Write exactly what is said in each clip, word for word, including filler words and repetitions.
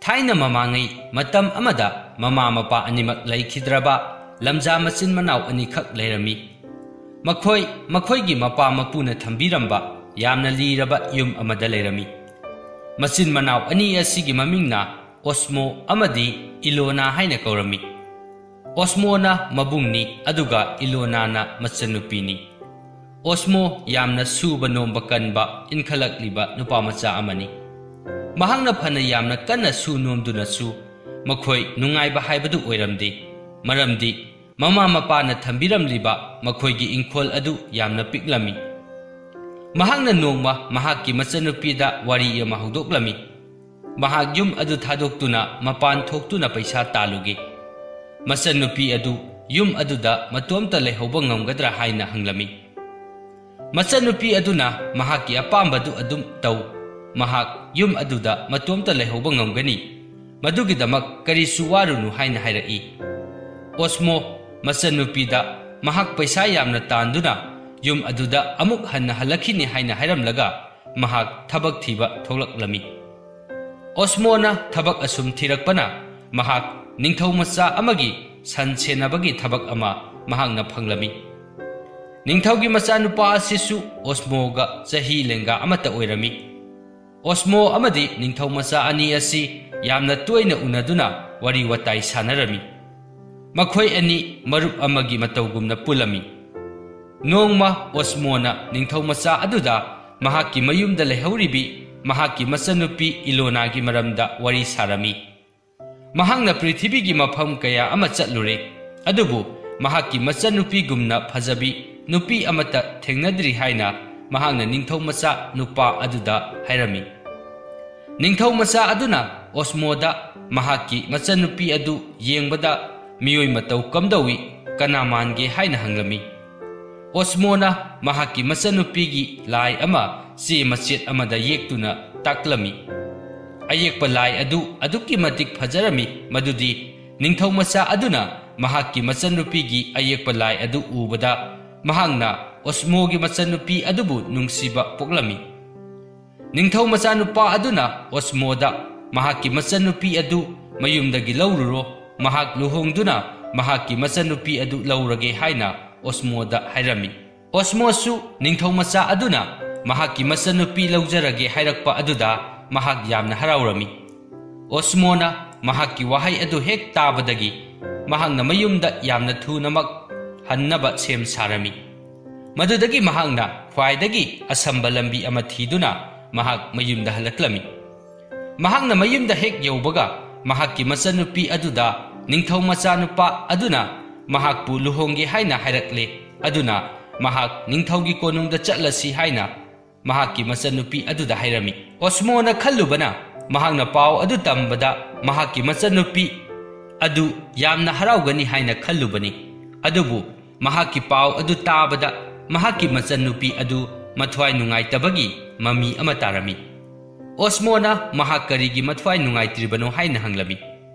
ꯊꯥꯏꯅ ꯃꯃꯥꯡꯉꯩ ꯃꯇꯝ ꯑꯃꯗ ꯃꯃꯥ ꯃꯄꯥ ꯑꯅꯤꯃꯛ ꯂꯩꯈꯤꯗ꯭ꯔꯕ ꯂꯝꯖꯥ ꯃꯆꯤꯟ ꯃꯅꯥꯎ ꯑꯅꯤꯈꯛ ꯂꯩꯔꯝꯃꯤ꯫ ꯃꯈꯣꯏ ꯃꯈꯣꯏꯒꯤ ꯃꯄꯥ ꯃꯄꯨꯅ ꯊꯝꯕꯤꯔꯝꯕ ꯌꯥꯝꯅ ꯂꯤꯔꯕ ꯌꯨꯝ ꯑꯃꯗ ꯂꯩꯔꯝꯃꯤ꯫ ꯃꯆꯤꯟ ꯃꯅꯥꯎ ꯑꯅꯤ ꯑꯁꯤꯒꯤ ꯃꯃꯤꯡꯅ ꯑꯣꯁꯃꯣ ꯑꯃꯗꯤ ꯏꯂꯣꯅꯥ ꯍꯥꯏꯅ ꯀꯧꯔꯝꯃꯤ꯫ ꯑꯣꯁꯃꯣꯅ ꯃꯕꯨꯡꯅꯤ, ꯑꯗꯨꯒ ꯏꯂꯣꯅꯥꯅ ꯃꯆꯟꯅꯨꯄꯤꯅꯤ꯫ ꯑꯣꯁꯃꯣ ꯌꯥꯝꯅ ꯁꯨꯕ ꯅꯣꯝꯕ ꯀꯟꯕ, ꯏꯟꯈꯠꯂꯛꯂꯤꯕ ꯅꯨꯄꯥ ꯃꯆꯥ ꯑꯃꯅꯤ꯫ ꯃꯍꯥꯛꯅ ꯐꯅ ꯌꯥꯝꯅ ꯀꯟꯅ ꯁꯨ ꯅꯣꯝꯗꯨꯅꯁꯨ, ꯃꯈꯣꯏ ꯅꯨꯡꯉꯥꯏꯕ ꯍꯥꯏꯕꯗꯨ ꯑꯣꯏꯔꯝꯗꯦ, ꯃꯔꯝꯗꯤ ꯃꯃꯥ ꯃꯄꯥꯅ ꯊꯝꯕꯤꯔꯝꯂꯤꯕ ꯃꯈꯣꯏꯒꯤ ꯏꯪꯈꯣꯜ ꯑꯗꯨ ꯌꯥꯝꯅ ꯄꯤꯛꯂꯝꯃꯤ꯫ ꯃꯍꯥꯛꯅ ꯅꯣꯡꯃ ꯃꯍꯥꯛꯀꯤ ꯃꯆꯟꯅꯨꯄꯤꯗ ꯋꯥꯔꯤ ꯑꯃ ꯍꯧꯗꯣꯛꯂꯝꯃꯤ꯫ ꯃꯍꯥꯛ ꯌꯨꯝ ꯑꯗꯨ ꯊꯥꯗꯣꯛꯇꯨꯅ ꯃꯄꯥꯟ ꯊꯣꯛꯇꯨꯅ ꯄꯩꯁꯥ ꯇꯥꯜꯂꯨꯒꯦ꯫ ꯃꯆꯟꯅꯨꯄꯤ ꯑꯗꯨ ꯌꯨꯝ ꯑꯗꯨꯗ ꯃꯇꯣꯝꯇ ꯂꯩꯍꯧꯕ ꯉꯝꯒꯗ꯭ꯔꯥ ꯍꯥꯏꯅ ꯍꯪꯂꯝꯃꯤ꯫ ꯃꯆꯟꯅꯨꯄꯤ ꯑꯗꯨꯅ ꯃꯍꯥꯛꯀꯤ ꯑꯄꯥꯝꯕꯗꯨ ꯑꯗꯨꯝ ꯇꯧ, ꯃꯍꯥꯛ ꯌꯨꯝ ꯑꯗꯨꯗ ꯃꯇꯣꯝꯇ ꯂꯩꯍꯧꯕ ꯉꯝꯒꯅꯤ, ꯃꯗꯨꯒꯤꯗꯃꯛ ꯀꯔꯤꯁꯨ ꯋꯥꯔꯨꯅꯨ ꯍꯥꯏꯅ ꯍꯥꯏꯔꯛꯏ꯫ ꯑꯣꯁꯃꯣ ꯃꯆꯟꯅꯨꯄꯤꯗ ꯃꯍꯥꯛ ꯄꯩꯁꯥ ꯌꯥꯝꯅ ꯇꯥꯟꯗꯨꯅ ꯌꯨꯝ ꯑꯗꯨꯗ ꯑꯃꯨꯛ ꯍꯟꯅ ꯍꯜꯂꯛꯈꯤꯅꯤ ꯍꯥꯏꯅ ꯍꯥꯏꯔꯝꯂꯒ ꯃꯍꯥꯛ ꯊꯕꯛ ꯊꯤꯕ ꯊꯣꯛꯂꯛꯂꯝꯃꯤ꯫ ꯑꯣꯁꯃꯣꯅ ꯊꯕꯛ ꯑꯁꯨꯝ ꯊꯤꯔꯛꯄꯅ ꯃꯍꯥꯛ ꯅꯤꯡꯊꯧ ꯃꯆꯥ ꯑꯃꯒꯤ ꯁꯟ ꯁꯦꯟꯅꯕꯒꯤ ꯊꯕꯛ ꯑꯃ ꯃꯍꯥꯛꯅ ꯐꯪꯂꯝꯃꯤ꯫ ꯅꯤꯡꯊꯧꯒꯤ ꯃꯆꯥꯅꯨꯄꯥ ꯑꯁꯤꯁꯨ ꯑꯣꯁꯃꯣꯒ ꯆꯍꯤ ꯂꯦꯡꯒꯥ ꯑꯃꯠꯇ ꯑꯣꯏꯔꯝꯃꯤ꯫ ꯑꯣꯁꯃꯣ ꯑꯃꯗꯤ ꯅꯤꯡꯊꯧ ꯃꯆꯥ ꯑꯅꯤ ꯑꯁꯤ ꯌꯥꯝꯅ ꯇꯣꯏꯅ ꯎꯅꯗꯨꯅ ꯋꯥꯔꯤ ꯋꯥꯇꯥꯏ ꯁꯥꯟꯅꯔꯝꯃꯤ꯫ ꯃꯈꯣꯏ ꯑꯅꯤ ꯃꯔꯨꯞ ꯑꯃꯒꯤ ꯃꯇꯧꯒꯨꯝꯅ ꯄꯨꯜꯂꯝꯃꯤ꯫ ꯅꯣꯡꯃ ꯑꯣꯁꯃꯣꯅ ꯅꯤꯡꯊꯧ ꯃꯆꯥ ꯑꯗꯨꯗ ꯃꯍꯥꯛꯀꯤ ꯃꯌꯨꯝꯗ ꯂꯩꯍꯧꯔꯤꯕꯤ ꯃꯍꯥꯛꯀꯤ ꯃꯆꯟꯅꯨꯄꯤ ꯏꯂꯣꯅꯥꯒꯤ ꯃꯔꯝꯗ ꯋꯥꯔꯤ ꯁꯥꯔꯝꯃꯤ꯫ ꯃꯍꯥꯛꯅ ꯄ꯭ꯔꯤꯊꯤꯕꯤꯒꯤ ꯃꯐꯝ ꯀꯌꯥ ꯑꯃ ꯆꯠꯂꯨꯔꯦ, ꯑꯗꯨꯕꯨ ꯃꯍꯥꯛꯀꯤ ꯃꯆꯟꯅꯨꯄꯤꯒꯨꯝꯅ ꯐꯖꯕꯤ ꯅꯨꯄꯤ ꯑꯃꯠꯇ ꯊꯦꯡꯅꯗ꯭ꯔꯤ ꯍꯥꯏꯅ ꯃꯍꯥꯛꯅ ꯅꯤꯡꯊꯧ ꯃꯆꯥ ꯅꯨꯄꯥ ꯑꯗꯨꯗ ꯍꯥꯏꯔꯝꯃꯤ꯫ ꯅꯤꯡꯊꯧ ꯃꯆꯥ ꯑꯗꯨꯅ ꯑꯣꯁꯃꯣꯗ ꯃꯍꯥꯛꯀꯤ ꯃꯆꯟꯅꯨꯄꯤ ꯑꯗꯨ ꯌꯦꯡꯕꯗ ꯃꯤꯑꯣꯏ ꯃꯇꯧ ꯀꯝꯗꯧꯏ, ꯀꯅꯥ ꯃꯥꯟꯒꯦ ꯍꯥꯏꯅ ꯍꯪꯂꯝꯃꯤ꯫ ꯑꯣꯁꯃꯣꯅ ꯃꯍꯥꯛꯀꯤ ꯃꯆꯟꯅꯨꯄꯤꯒꯤ ꯂꯥꯏ ꯑꯃ ꯆꯦ ꯃꯆꯦꯠ ꯑꯃꯗ ꯌꯦꯛꯇꯨꯅ ꯇꯥꯛꯂꯝꯃꯤ꯫ ꯑꯌꯦꯛꯄ ꯂꯥꯏ ꯑꯗꯨ ꯑꯗꯨꯛꯀꯤ ꯃꯇꯤꯛ ꯐꯖꯔꯝꯃꯤ, ꯃꯗꯨꯗꯤ ꯅꯤꯡꯊꯧ ꯃꯆꯥ ꯑꯗꯨꯅ ꯃꯍꯥꯛꯀꯤ ꯃꯆꯟꯅꯨꯄꯤꯒꯤ ꯑꯌꯦꯛꯄ ꯂꯥꯏ ꯑꯗꯨ ꯎꯕꯗ ꯃꯍꯥꯛꯅ ꯑꯣꯁꯃꯣꯒꯤ ꯃꯆꯟꯅꯨꯄꯤ ꯑꯗꯨꯕꯨ ꯅꯨꯡꯁꯤꯕ ꯄꯣꯛꯂꯝꯃꯤ꯫ ꯅꯤꯡꯊꯧ ꯃꯆꯥꯅꯨꯄꯥ ꯑꯗꯨꯅ ꯑꯣꯁꯃꯣꯗ "ꯃꯍꯥꯛꯀꯤ ꯃꯆꯟꯅꯨꯄꯤ ꯑꯗꯨ ꯃꯌꯨꯝꯗꯒꯤ ꯂꯧꯔꯨꯔꯣ, ꯃꯍꯥꯛ ꯂꯨꯍꯣꯡꯗꯨꯅ ꯃꯍꯥꯛꯀꯤ ꯃꯆꯟꯅꯨꯄꯤ ꯑꯗꯨ ꯂꯧꯔꯒꯦ" ꯍꯥꯏꯅ ꯑꯣꯁꯃꯣꯗ ꯍꯥꯏꯔꯝꯃꯤ꯫ ꯑꯣꯁꯃꯣꯁꯨ ꯅꯤꯡꯊꯧ ꯃꯆꯥ ꯑꯗꯨꯅ ꯃꯍꯥꯛꯀꯤ ꯃꯆꯟꯅꯨꯄꯤ ꯂꯧꯖꯔꯒꯦ ꯍꯥꯏꯔꯛꯄ ꯑꯗꯨꯗ ꯃꯍꯥꯛ ꯌꯥꯝꯅ ꯍꯔꯥꯎꯔꯝꯃꯤ꯫ ꯑꯣꯁꯃꯣꯅ ꯃꯍꯥꯛꯀꯤ ꯋꯥꯍꯩ ꯑꯗꯨ ꯍꯦꯛ ꯇꯥꯕꯗꯒꯤ ꯃꯍꯥꯛꯅ ꯃꯌꯨꯝꯗ ꯌꯥꯝꯅ ꯊꯨꯅꯃꯛ ꯍꯟꯅꯕ ꯁꯦꯝ ꯁꯥꯔꯝꯃꯤ꯫ ꯃꯗꯨꯗꯒꯤ ꯃꯍꯥꯛꯅ ꯈ꯭ꯋꯥꯏꯗꯒꯤ ꯑꯁꯝꯕ ꯂꯝꯕꯤ ꯑꯃ ꯊꯤꯗꯨꯅ ꯃꯍꯥꯛ ꯃꯌꯨꯝꯗ ꯍꯜꯂꯛꯂꯝꯃꯤ꯫ ꯃꯍꯥꯛꯅ ꯃꯌꯨꯝꯗ ꯍꯦꯛ ꯌꯧꯕꯒ, ꯃꯍꯥꯛꯀꯤ ꯃꯆꯟꯅꯨꯄꯤ ꯑꯗꯨꯗ ꯅꯤꯡꯊꯧ ꯃꯆꯥꯅꯨꯄꯥ ꯑꯗꯨꯅ ꯃꯍꯥꯛꯄꯨ ꯂꯨꯍꯣꯡꯒꯦ ꯍꯥꯏꯅ ꯍꯥꯏꯔꯛꯂꯦ, ꯑꯗꯨꯅ ꯃꯍꯥꯛ ꯅꯤꯡꯊꯧꯒꯤ ꯀꯣꯅꯨꯡꯗ ꯆꯠꯂꯁꯤ ꯍꯥꯏꯅ ꯃꯍꯥꯛꯀꯤ ꯃꯆꯟꯅꯨꯄꯤ ꯑꯗꯨꯗ ꯍꯥꯏꯔꯝꯃꯤ꯫ ꯑꯣꯁꯃꯣꯅ ꯈꯜꯂꯨꯕꯅ, ꯃꯍꯥꯛꯅ ꯄꯥꯎ ꯑꯗꯨ ꯇꯝꯕꯗ ꯃꯍꯥꯛꯀꯤ ꯃꯆꯟꯅꯨꯄꯤ ꯑꯗꯨ ꯌꯥꯝꯅ ꯍꯔꯥꯎꯒꯅꯤ ꯍꯥꯏꯅ ꯈꯜꯂꯨꯕꯅꯤ꯫ ꯑꯗꯨꯕꯨ ꯃꯍꯥꯛꯀꯤ ꯄꯥꯎ ꯑꯗꯨ ꯇꯥꯕꯗ ꯃꯍꯥꯛꯀꯤ ꯃꯆꯟꯅꯨꯄꯤ ꯑꯗꯨ ꯃꯊ꯭ꯋꯥꯏ ꯅꯨꯡꯉꯥꯏꯇꯕꯒꯤ ꯃꯃꯤ ꯑꯃ ꯇꯥꯔꯝꯃꯤ꯫ ꯑꯣꯁꯃꯣꯅ ꯃꯍꯥꯛ ꯀꯔꯤꯒꯤ ꯃꯊ꯭ꯋꯥꯏ ꯅꯨꯡꯉꯥꯏꯇ꯭ꯔꯤꯕꯅꯣ ꯍꯥꯏꯅ ꯍꯪꯂꯝꯃꯤ꯫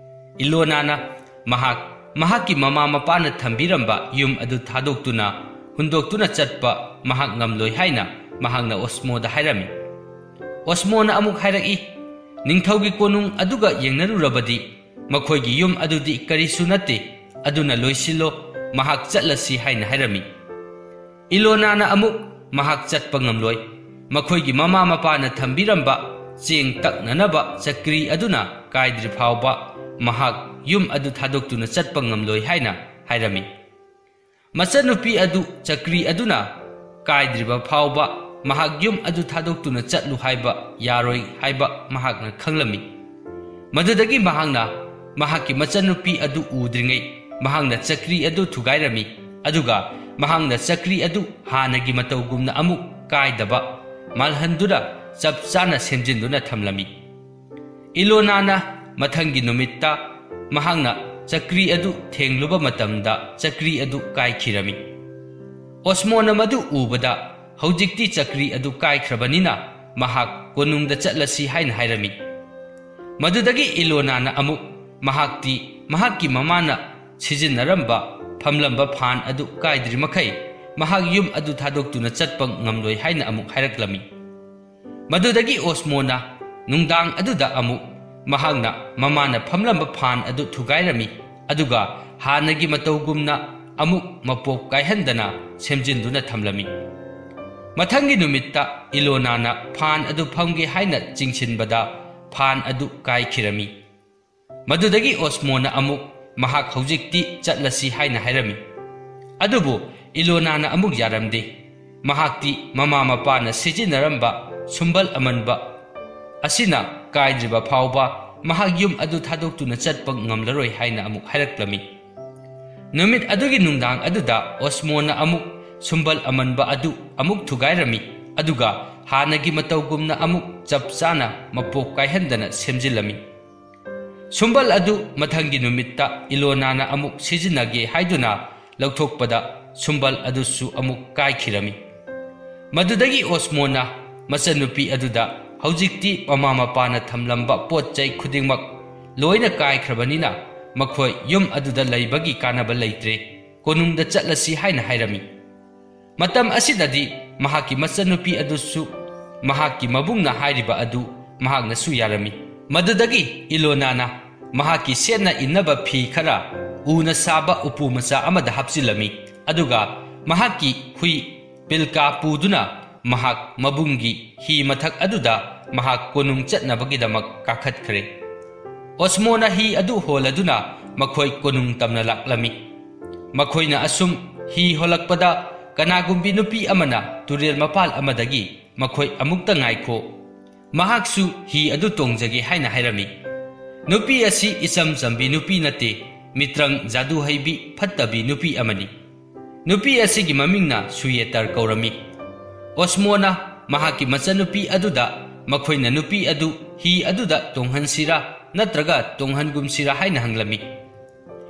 ꯏꯂꯣꯅꯥꯅ ꯃꯍꯥꯛ ꯃꯍꯥꯛꯀꯤ ꯃꯃꯥ ꯃꯄꯥꯅ ꯊꯝꯕꯤꯔꯝꯕ ꯌꯨꯝ ꯑꯗꯨ ꯊꯥꯗꯣꯛꯇꯨꯅ ꯍꯨꯟꯗꯣꯛꯇꯨꯅ ꯆꯠꯄ ꯃꯍꯥꯛ ꯉꯝꯂꯣꯏ ꯍꯥꯏꯅ ꯃꯍꯥꯛꯅ ꯑꯣꯁꯃꯣꯗ ꯍꯥꯏꯔꯝꯃꯤ꯫ ꯑꯣꯁꯃꯣꯅ ꯑꯃꯨꯛ ꯍꯥꯏꯔꯛꯏ, "ꯅꯤꯡꯊꯧꯒꯤ ꯀꯣꯅꯨꯡ ꯑꯗꯨꯒ ꯌꯦꯡꯅꯔꯨꯔꯕꯗꯤ ꯃꯈꯣꯏꯒꯤ ꯌꯨꯝ ꯑꯗꯨꯗꯤ ꯀꯔꯤꯁꯨ ꯅꯠꯇꯦ, ꯑꯗꯨꯅ ꯂꯣꯏꯁꯤꯜꯂꯣ, ꯃꯍꯥꯛ ꯆꯠꯂꯁꯤ" ꯍꯥꯏꯅ ꯍꯥꯏꯔꯝꯃꯤ꯫ ꯏꯂꯣꯅꯥꯅ ꯑꯃꯨꯛ ꯃꯍꯥꯛ ꯆꯠꯄ ꯉꯝꯂꯣꯏ, ꯃꯈꯣꯏꯒꯤ ꯃꯃꯥ ꯃꯄꯥꯅ ꯊꯝꯕꯤꯔꯝꯕ ꯆꯦꯡ ꯇꯛꯅꯅꯕ ꯆꯀ꯭ꯔꯤ ꯑꯗꯨꯅ ꯀꯥꯏꯗ꯭ꯔꯤ ꯐꯥꯎꯕ ꯃꯍꯥꯛ ꯌꯨꯝ ꯑꯗꯨ ꯊꯥꯗꯣꯛꯇꯨꯅ ꯆꯠꯄ ꯉꯝꯂꯣꯏ ꯍꯥꯏꯅ ꯍꯥꯏꯔꯝꯃꯤ꯫ ꯃꯆꯟꯅꯨꯄꯤ ꯑꯗꯨ ꯆꯀ꯭ꯔꯤ ꯑꯗꯨꯅ ꯀꯥꯏꯗ꯭ꯔꯤꯕ ꯐꯥꯎꯕ ꯃꯍꯥꯛ ꯌꯨꯝ ꯑꯗꯨ ꯊꯥꯗꯣꯛꯇꯨꯅ ꯆꯠꯂꯨ ꯍꯥꯏꯕ ꯌꯥꯔꯣꯏ ꯍꯥꯏꯕ ꯃꯍꯥꯛꯅ ꯈꯪꯂꯝꯃꯤ꯫ ꯃꯗꯨꯗꯒꯤ ꯃꯍꯥꯛꯅ ꯃꯍꯥꯛꯀꯤ ꯃꯆꯟꯅꯨꯄꯤ ꯑꯗꯨ ꯎꯗ꯭ꯔꯤꯉꯩ ꯃꯍꯥꯛꯅ ꯆꯀ꯭ꯔꯤ ꯑꯗꯨ ꯊꯨꯒꯥꯏꯔꯝꯃꯤ, ꯑꯗꯨꯒ ꯃꯍꯥꯛꯅ ꯆꯀ꯭ꯔꯤ ꯑꯗꯨ ꯍꯥꯟꯅꯒꯤ ꯃꯇꯧꯒꯨꯝꯅ ꯑꯃꯨꯛ ꯀꯥꯏꯗꯕ ꯃꯥꯜꯍꯟꯗꯨꯅ ꯆꯞ ꯆꯥꯅ ꯁꯦꯝꯖꯤꯟꯗꯨꯅ ꯊꯝꯂꯝꯃꯤ꯫ ꯏꯂꯣꯅꯥꯅ ꯃꯊꯪꯒꯤ ꯅꯨꯃꯤꯠꯇ ꯃꯍꯥꯛꯅ ꯆꯀ꯭ꯔꯤ ꯑꯗꯨ ꯊꯦꯡꯂꯨꯕ ꯃꯇꯝꯗ ꯆꯀ꯭ꯔꯤ ꯑꯗꯨ ꯀꯥꯏꯈꯤꯔꯝꯃꯤ꯫ ꯑꯣꯁꯃꯣꯅ ꯃꯗꯨ ꯎꯕꯗ, "ꯍꯧꯖꯤꯛꯇꯤ ꯆꯀ꯭ꯔꯤ ꯑꯗꯨ ꯀꯥꯏꯈ꯭ꯔꯕꯅꯤꯅ ꯃꯍꯥꯛ ꯀꯣꯅꯨꯡꯗ ꯆꯠꯂꯁꯤ" ꯍꯥꯏꯅ ꯍꯥꯏꯔꯝꯃꯤ꯫ ꯃꯗꯨꯗꯒꯤ ꯏꯂꯣꯅꯥꯅ ꯑꯃꯨꯛ ꯃꯍꯥꯛꯇꯤ ꯃꯍꯥꯛꯀꯤ ꯃꯃꯥꯅ ꯁꯤꯖꯤꯟꯅꯔꯝꯕ ꯐꯝꯂꯝꯕ ꯐꯥꯟ ꯑꯗꯨ ꯀꯥꯏꯗ꯭ꯔꯤ ꯃꯈꯩ ꯃꯍꯥꯛ ꯌꯨꯝ ꯑꯗꯨ ꯊꯥꯗꯣꯛꯇꯨꯅ ꯆꯠꯄ ꯉꯝꯂꯣꯏ ꯍꯥꯏꯅ ꯑꯃꯨꯛ ꯍꯥꯏꯔꯛꯂꯝꯃꯤ꯫ ꯃꯗꯨꯗꯒꯤ ꯑꯣꯁꯃꯣꯅ ꯅꯨꯡꯗꯥꯡ ꯑꯗꯨꯗ ꯑꯃꯨꯛ ꯃꯍꯥꯛꯅ ꯃꯃꯥꯅ ꯐꯝꯂꯝꯕ ꯐꯥꯟ ꯑꯗꯨ ꯊꯨꯒꯥꯏꯔꯝꯃꯤ, ꯑꯗꯨꯒ ꯍꯥꯟꯅꯒꯤ ꯃꯇꯧꯒꯨꯝꯅ ꯑꯃꯨꯛ ꯃꯄꯣꯞ ꯀꯥꯏꯍꯟꯗꯅ ꯁꯦꯝꯖꯤꯟꯗꯨꯅ ꯊꯝꯂꯝꯃꯤ꯫ ꯃꯊꯪꯒꯤ ꯅꯨꯃꯤꯠꯇ ꯏꯂꯣꯅꯥꯅ ꯐꯥꯟ ꯑꯗꯨ ꯐꯝꯒꯦ ꯍꯥꯏꯅ ꯆꯤꯡꯁꯤꯟꯕꯗ ꯐꯥꯟ ꯑꯗꯨ ꯀꯥꯏꯈꯤꯔꯝꯃꯤ꯫ ꯃꯗꯨꯗꯒꯤ ꯑꯣꯁꯃꯣꯅ ꯑꯃꯨꯛ ꯃꯍꯥꯛ ꯍꯧꯖꯤꯛꯇꯤ ꯆꯠꯂꯁꯤ ꯍꯥꯏꯅ ꯍꯥꯏꯔꯝꯃꯤ꯫ ꯑꯗꯨꯕꯨ ꯏꯂꯣꯅꯥꯅ ꯑꯃꯨꯛ ꯌꯥꯔꯝꯗꯦ꯫ ꯃꯍꯥꯛꯇꯤ ꯃꯃꯥ ꯃꯄꯥꯅ ꯁꯤꯖꯤꯟꯅꯔꯝꯕ ꯁꯨꯝꯕꯜ ꯑꯃꯟꯕ ꯑꯁꯤꯅ ꯀꯥꯏꯗ꯭ꯔꯤꯕ ꯐꯥꯎꯕ ꯃꯍꯥꯛ ꯌꯨꯝ ꯑꯗꯨ ꯊꯥꯗꯣꯛꯇꯨꯅ ꯆꯠꯄ ꯉꯝꯂꯔꯣꯏ ꯍꯥꯏꯅ ꯑꯃꯨꯛ ꯍꯥꯏꯔꯛꯂꯝꯃꯤ꯫ ꯅꯨꯃꯤꯠ ꯑꯗꯨꯒꯤ ꯅꯨꯡꯗꯥꯡ ꯑꯗꯨꯗ ꯑꯣꯁꯃꯣꯅ ꯑꯃꯨꯛ ꯁꯨꯝꯕꯜ ꯑꯃꯟꯕ ꯑꯗꯨ ꯑꯃꯨꯛ ꯊꯨꯒꯥꯏꯔꯝꯃꯤ, ꯑꯗꯨꯒ ꯍꯥꯟꯅꯒꯤ ꯃꯇꯧꯒꯨꯝꯅ ꯑꯃꯨꯛ ꯆꯞ ꯆꯥꯅ ꯃꯄꯣꯞ ꯀꯥꯏꯍꯟꯗꯅ ꯁꯦꯝꯖꯤꯜꯂꯝꯃꯤ꯫ ꯁꯨꯝꯕꯜ ꯑꯗꯨ ꯃꯊꯪꯒꯤ ꯅꯨꯃꯤꯠꯇ ꯏꯂꯣꯅꯥꯅ ꯑꯃꯨꯛ ꯁꯤꯖꯤꯟꯅꯒꯦ ꯍꯥꯏꯗꯨꯅ ꯂꯧꯊꯣꯛꯄꯗ ꯁꯨꯝꯕꯜ ꯑꯗꯨꯁꯨ ꯑꯃꯨꯛ ꯀꯥꯏꯈꯤꯔꯝꯃꯤ꯫ ꯃꯗꯨꯗꯒꯤ ꯑꯣꯁꯃꯣꯅ ꯃꯆꯟꯅꯨꯄꯤ ꯑꯗꯨꯗ ꯍꯧꯖꯤꯛꯇꯤ ꯃꯃꯥ ꯃꯄꯥꯅ ꯊꯝꯂꯝꯕ ꯄꯣꯠ ꯆꯩ ꯈꯨꯗꯤꯡꯃꯛ ꯂꯣꯏꯅ ꯀꯥꯏꯈ꯭ꯔꯕꯅꯤꯅ ꯃꯈꯣꯏ ꯌꯨꯝ ꯑꯗꯨꯗ ꯂꯩꯕꯒꯤ ꯀꯥꯟꯅꯕ ꯂꯩꯇ꯭ꯔꯦ, ꯀꯣꯅꯨꯡꯗ ꯆꯠꯂꯁꯤ ꯍꯥꯏꯅ ꯍꯥꯏꯔꯝꯃꯤ꯫ ꯃꯇꯝ ꯑꯁꯤꯗꯗꯤ ꯃꯍꯥꯛꯀꯤ ꯃꯆꯟꯅꯨꯄꯤ ꯑꯗꯨꯁꯨ ꯃꯍꯥꯛꯀꯤ ꯃꯕꯨꯡꯅ ꯍꯥꯏꯔꯤꯕ ꯑꯗꯨ ꯃꯍꯥꯛꯅꯁꯨ ꯌꯥꯔꯝꯃꯤ꯫ ꯃꯗꯨꯗꯒꯤ ꯏꯂꯣꯅꯥꯅ ꯃꯍꯥꯛꯀꯤ ꯁꯦꯠꯅ ꯏꯟꯅꯕ ꯐꯤ ꯈꯔ, ꯎꯅ ꯁꯥꯕ ꯎꯄꯨ ꯃꯆꯥ ꯑꯃꯗ ꯍꯥꯞꯆꯤꯜꯂꯝꯃꯤ, ꯑꯗꯨꯒ ꯃꯍꯥꯛꯀꯤ ꯍꯨꯏ ꯄꯤꯜꯀꯥ ꯄꯨꯗꯨꯅ ꯃꯍꯥꯛ ꯃꯕꯨꯡꯒꯤ ꯍꯤ ꯃꯊꯛ ꯑꯗꯨꯗ ꯃꯍꯥꯛ ꯀꯣꯅꯨꯡ ꯆꯠꯅꯕꯒꯤꯗꯃꯛ ꯀꯥꯈꯠꯈ꯭ꯔꯦ꯫ ꯑꯣꯁꯃꯣꯅ ꯍꯤ ꯑꯗꯨ ꯍꯣꯜꯂꯗꯨꯅ ꯃꯈꯣꯏ ꯀꯣꯅꯨꯡ ꯇꯝꯅ ꯂꯥꯛꯂꯝꯃꯤ꯫ ꯃꯈꯣꯏꯅ ꯑꯁꯨꯝ ꯍꯤ ꯍꯣꯜꯂꯛꯄꯗ ꯀꯅꯥꯒꯨꯝꯕꯤ ꯅꯨꯄꯤ ꯑꯃꯅ ꯇꯨꯔꯦꯜ ꯃꯄꯥꯜ ꯑꯃꯗꯒꯤ ꯃꯈꯣꯏ ꯑꯃꯨꯛꯇ ꯉꯥꯏꯈꯣ, ꯃꯍꯥꯛꯁꯨ ꯍꯤ ꯑꯗꯨ ꯇꯣꯡꯖꯒꯦ ꯍꯥꯏꯅ ꯍꯥꯏꯔꯝꯃꯤ꯫ ꯅꯨꯄꯤ ꯑꯁꯤ ꯏꯆꯝ ꯆꯝꯕꯤ ꯅꯨꯄꯤ ꯅꯠꯇꯦ, ꯃꯤꯇ꯭ꯔꯪ ꯖꯥꯗꯨ ꯍꯩꯕꯤ ꯐꯠꯇꯕꯤ ꯅꯨꯄꯤ ꯑꯃꯅꯤ꯫ ꯅꯨꯄꯤ ꯑꯁꯤꯒꯤ ꯃꯃꯤꯡꯅ ꯁꯨꯌꯦꯇꯔ ꯀꯧꯔꯝꯃꯤ꯫ ꯑꯣꯁꯃꯣꯅ ꯃꯍꯥꯛꯀꯤ ꯃꯆꯟꯅꯨꯄꯤ ꯑꯗꯨꯗ ꯃꯈꯣꯏꯅ ꯅꯨꯄꯤ ꯑꯗꯨ ꯍꯤ ꯑꯗꯨꯗ ꯇꯣꯡꯍꯟꯁꯤꯔꯥ ꯅꯠꯇ꯭ꯔꯒ ꯇꯣꯡꯍꯟꯒꯨꯝꯁꯤꯔꯥ ꯍꯥꯏꯅ ꯍꯪꯂꯝꯃꯤ꯫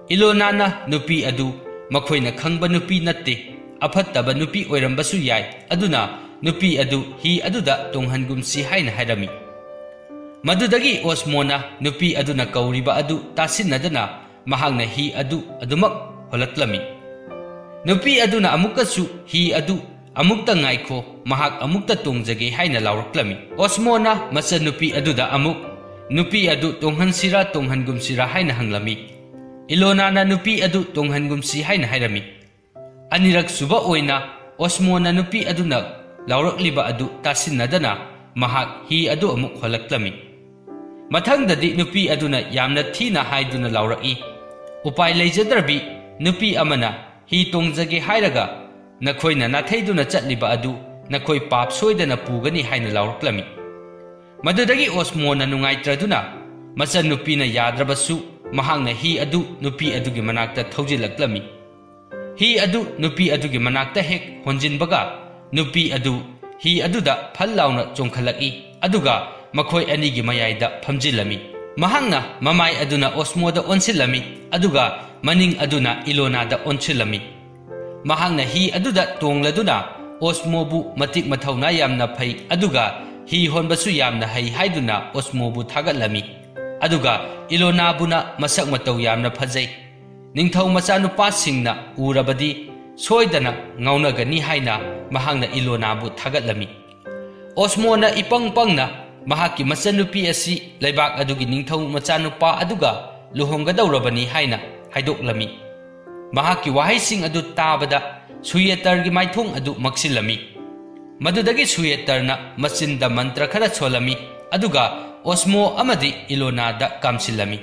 ꯏꯂꯣꯅꯥꯅ ꯅꯨꯄꯤ ꯑꯗꯨ ꯃꯈꯣꯏꯅ ꯈꯪꯕ ꯅꯨꯄꯤ ꯅꯠꯇꯦ, ꯑꯐꯠꯇꯕ ꯅꯨꯄꯤ ꯑꯣꯏꯔꯝꯕꯁꯨ ꯌꯥꯏ, ꯑꯗꯨꯅ ꯅꯨꯄꯤ ꯑꯗꯨ ꯍꯤ ꯑꯗꯨꯗ ꯇꯣꯡꯍꯟꯒꯨꯝꯁꯤ ꯍꯥꯏꯅ ꯍꯥꯏꯔꯝꯃꯤ꯫ ꯃꯗꯨꯗꯒꯤ ꯑꯣꯁꯃꯣꯅ ꯅꯨꯄꯤ ꯑꯗꯨꯅ ꯀꯧꯔꯤꯕ ꯑꯗꯨ ꯇꯥꯁꯤꯟꯅꯗꯅ ꯃꯍꯥꯛꯅ ꯍꯤ ꯑꯗꯨ ꯑꯗꯨꯃꯛ ꯍꯣꯜꯂꯛꯂꯝꯃꯤ꯫ ꯅꯨꯄꯤ ꯑꯗꯨꯅ ꯑꯃꯨꯛꯀꯁꯨ ꯍꯤ ꯑꯗꯨ ꯑꯃꯨꯛꯇ ꯉꯥꯏꯈꯣ, ꯃꯍꯥꯛ ꯑꯃꯨꯛꯇ ꯇꯣꯡꯖꯒꯦ ꯍꯥꯏꯅ ꯂꯥꯎꯔꯛꯂꯝꯃꯤ꯫ ꯑꯣꯁꯃꯣꯅ ꯃꯆꯟꯅꯨꯄꯤ ꯑꯗꯨꯗ ꯑꯃꯨꯛ ꯅꯨꯄꯤ ꯑꯗꯨ ꯇꯣꯡꯍꯟꯁꯤꯔꯥ ꯇꯣꯡꯍꯟꯒꯨꯝꯁꯤꯔꯥ ꯍꯥꯏꯅ ꯍꯪꯂꯝꯃꯤ꯫ ꯏꯂꯣꯅꯥꯅ ꯅꯨꯄꯤ ꯑꯗꯨ ꯇꯣꯡꯍꯟꯒꯨꯝꯁꯤ ꯍꯥꯏꯅ ꯍꯥꯏꯔꯝꯃꯤ꯫ ꯑꯅꯤꯔꯛ ꯁꯨꯕ ꯑꯣꯏꯅ ꯑꯣꯁꯃꯣꯅ ꯅꯨꯄꯤ ꯑꯗꯨꯅ ꯂꯥꯎꯔꯛꯂꯤꯕ ꯑꯗꯨ ꯇꯥꯁꯤꯟꯅꯗꯅ ꯃꯍꯥꯛ ꯍꯤ ꯑꯗꯨ ꯑꯃꯨꯛ ꯍꯣꯜꯂꯛꯂꯝꯃꯤ꯫ ꯃꯊꯪꯗꯗꯤ ꯅꯨꯄꯤ ꯑꯗꯨꯅ ꯌꯥꯝꯅ ꯊꯤꯅ ꯍꯥꯏꯗꯨꯅ ꯂꯥꯎꯔꯛꯏ, "ꯎꯄꯥꯏ ꯂꯩꯖꯗ꯭ꯔꯕꯤ ꯅꯨꯄꯤ ꯑꯃꯅ ꯍꯤ ꯇꯣꯡꯖꯒꯦ ꯍꯥꯏꯔꯒ ꯅꯈꯣꯏꯅ ꯅꯥꯊꯩꯗꯨꯅ ꯆꯠꯂꯤꯕ ꯑꯗꯨ ꯅꯈꯣꯏ ꯄꯥꯞ ꯁꯣꯏꯗꯅ ꯄꯨꯒꯅꯤ" ꯍꯥꯏꯅ ꯂꯥꯎꯔꯛꯂꯝꯃꯤ꯫ ꯃꯗꯨꯗꯒꯤ ꯑꯣꯁꯃꯣꯅ ꯅꯨꯡꯉꯥꯏꯇ꯭ꯔꯗꯨꯅ, ꯃꯆꯟꯅꯨꯄꯤꯅ ꯌꯥꯗ꯭ꯔꯕꯁꯨ, ꯃꯍꯥꯛꯅ ꯍꯤ ꯑꯗꯨ ꯅꯨꯄꯤ ꯑꯗꯨꯒꯤ ꯃꯅꯥꯛꯇ ꯊꯧꯖꯤꯜꯂꯛꯂꯝꯃꯤ꯫ ꯍꯤ ꯑꯗꯨ ꯅꯨꯄꯤ ꯑꯗꯨꯒꯤ ꯃꯅꯥꯛꯇ ꯍꯦꯛ ꯍꯣꯟꯖꯤꯟꯕꯒ, ꯅꯨꯄꯤ ꯑꯗꯨ ꯍꯤ ꯑꯗꯨꯗ ꯐꯜ ꯂꯥꯎꯅ ꯆꯣꯡꯈꯠꯂꯛꯏ, ꯑꯗꯨꯒ ꯃꯈꯣꯏ ꯑꯅꯤꯒꯤ ꯃꯌꯥꯏꯗ ꯐꯝꯖꯤꯜꯂꯝꯃꯤ꯫ ꯃꯍꯥꯛꯅ ꯃꯃꯥꯏ ꯑꯗꯨꯅ ꯑꯣꯁꯃꯣꯗ ꯑꯣꯟꯁꯤꯜꯂꯝꯃꯤ, ꯑꯗꯨꯒ ꯃꯅꯤꯡ ꯑꯗꯨꯅ ꯏꯂꯣꯅꯥꯗ ꯑꯣꯟꯁꯤꯜꯂꯝꯃꯤ꯫ ꯃꯍꯥꯛꯅ ꯍꯤ ꯑꯗꯨꯗ ꯇꯣꯡꯂꯗꯨꯅ ꯑꯣꯁꯃꯣꯕꯨ ꯃꯇꯤꯛ ꯃꯊꯧꯅꯥ ꯌꯥꯝꯅ ꯐꯩ, ꯑꯗꯨꯒ ꯍꯤ ꯍꯣꯟꯕꯁꯨ ꯌꯥꯝꯅ ꯍꯩ ꯍꯥꯏꯗꯨꯅ ꯑꯣꯁꯃꯣꯕꯨ ꯊꯥꯒꯠꯂꯝꯃꯤ꯫ ꯑꯗꯨꯒ ꯏꯂꯣꯅꯥꯕꯨꯅ ꯃꯁꯛ ꯃꯇꯧ ꯌꯥꯝꯅ ꯐꯖꯩ, ꯅꯤꯡꯊꯧ ꯃꯆꯥꯅꯨꯄꯥꯁꯤꯡꯅ ꯎꯔꯕꯗꯤ ꯁꯣꯏꯗꯅ ꯉꯥꯎꯅꯒꯅꯤ ꯍꯥꯏꯅ ꯃꯍꯥꯛꯅ ꯏꯂꯣꯅꯥꯕꯨ ꯊꯥꯒꯠꯂꯝꯃꯤ꯫ ꯑꯣꯁꯃꯣꯅ ꯏꯄꯪ ꯄꯪꯅ ꯃꯍꯥꯛꯀꯤ ꯃꯆꯟꯅꯨꯄꯤ ꯑꯁꯤ ꯂꯩꯕꯥꯛ ꯑꯗꯨꯒꯤ ꯅꯤꯡꯊꯧ ꯃꯆꯥꯅꯨꯄꯥ ꯑꯗꯨꯒ ꯂꯨꯍꯣꯡꯒꯗꯧꯔꯕꯅꯤ ꯍꯥꯏꯅ ꯍꯥꯏꯗꯣꯛꯂꯝꯃꯤ꯫ ꯃꯍꯥꯛꯀꯤ ꯋꯥꯍꯩꯁꯤꯡ ꯑꯗꯨ ꯇꯥꯕꯗ ꯁꯨꯌꯦꯇꯔꯒꯤ ꯃꯥꯏꯊꯣꯡ ꯑꯗꯨ ꯃꯛꯁꯤꯜꯂꯝꯃꯤ꯫ ꯃꯗꯨꯗꯒꯤ ꯁꯨꯌꯦꯇꯔꯅ ꯃꯆꯤꯟꯗ ꯃꯟꯇ꯭ꯔ ꯈꯔ ꯁꯣꯜꯂꯝꯃꯤ, ꯑꯗꯨꯒ ꯑꯣꯁꯃꯣ ꯑꯃꯗꯤ ꯏꯂꯣꯅꯥꯗ ꯀꯥꯝꯁꯤꯜꯂꯝꯃꯤ꯫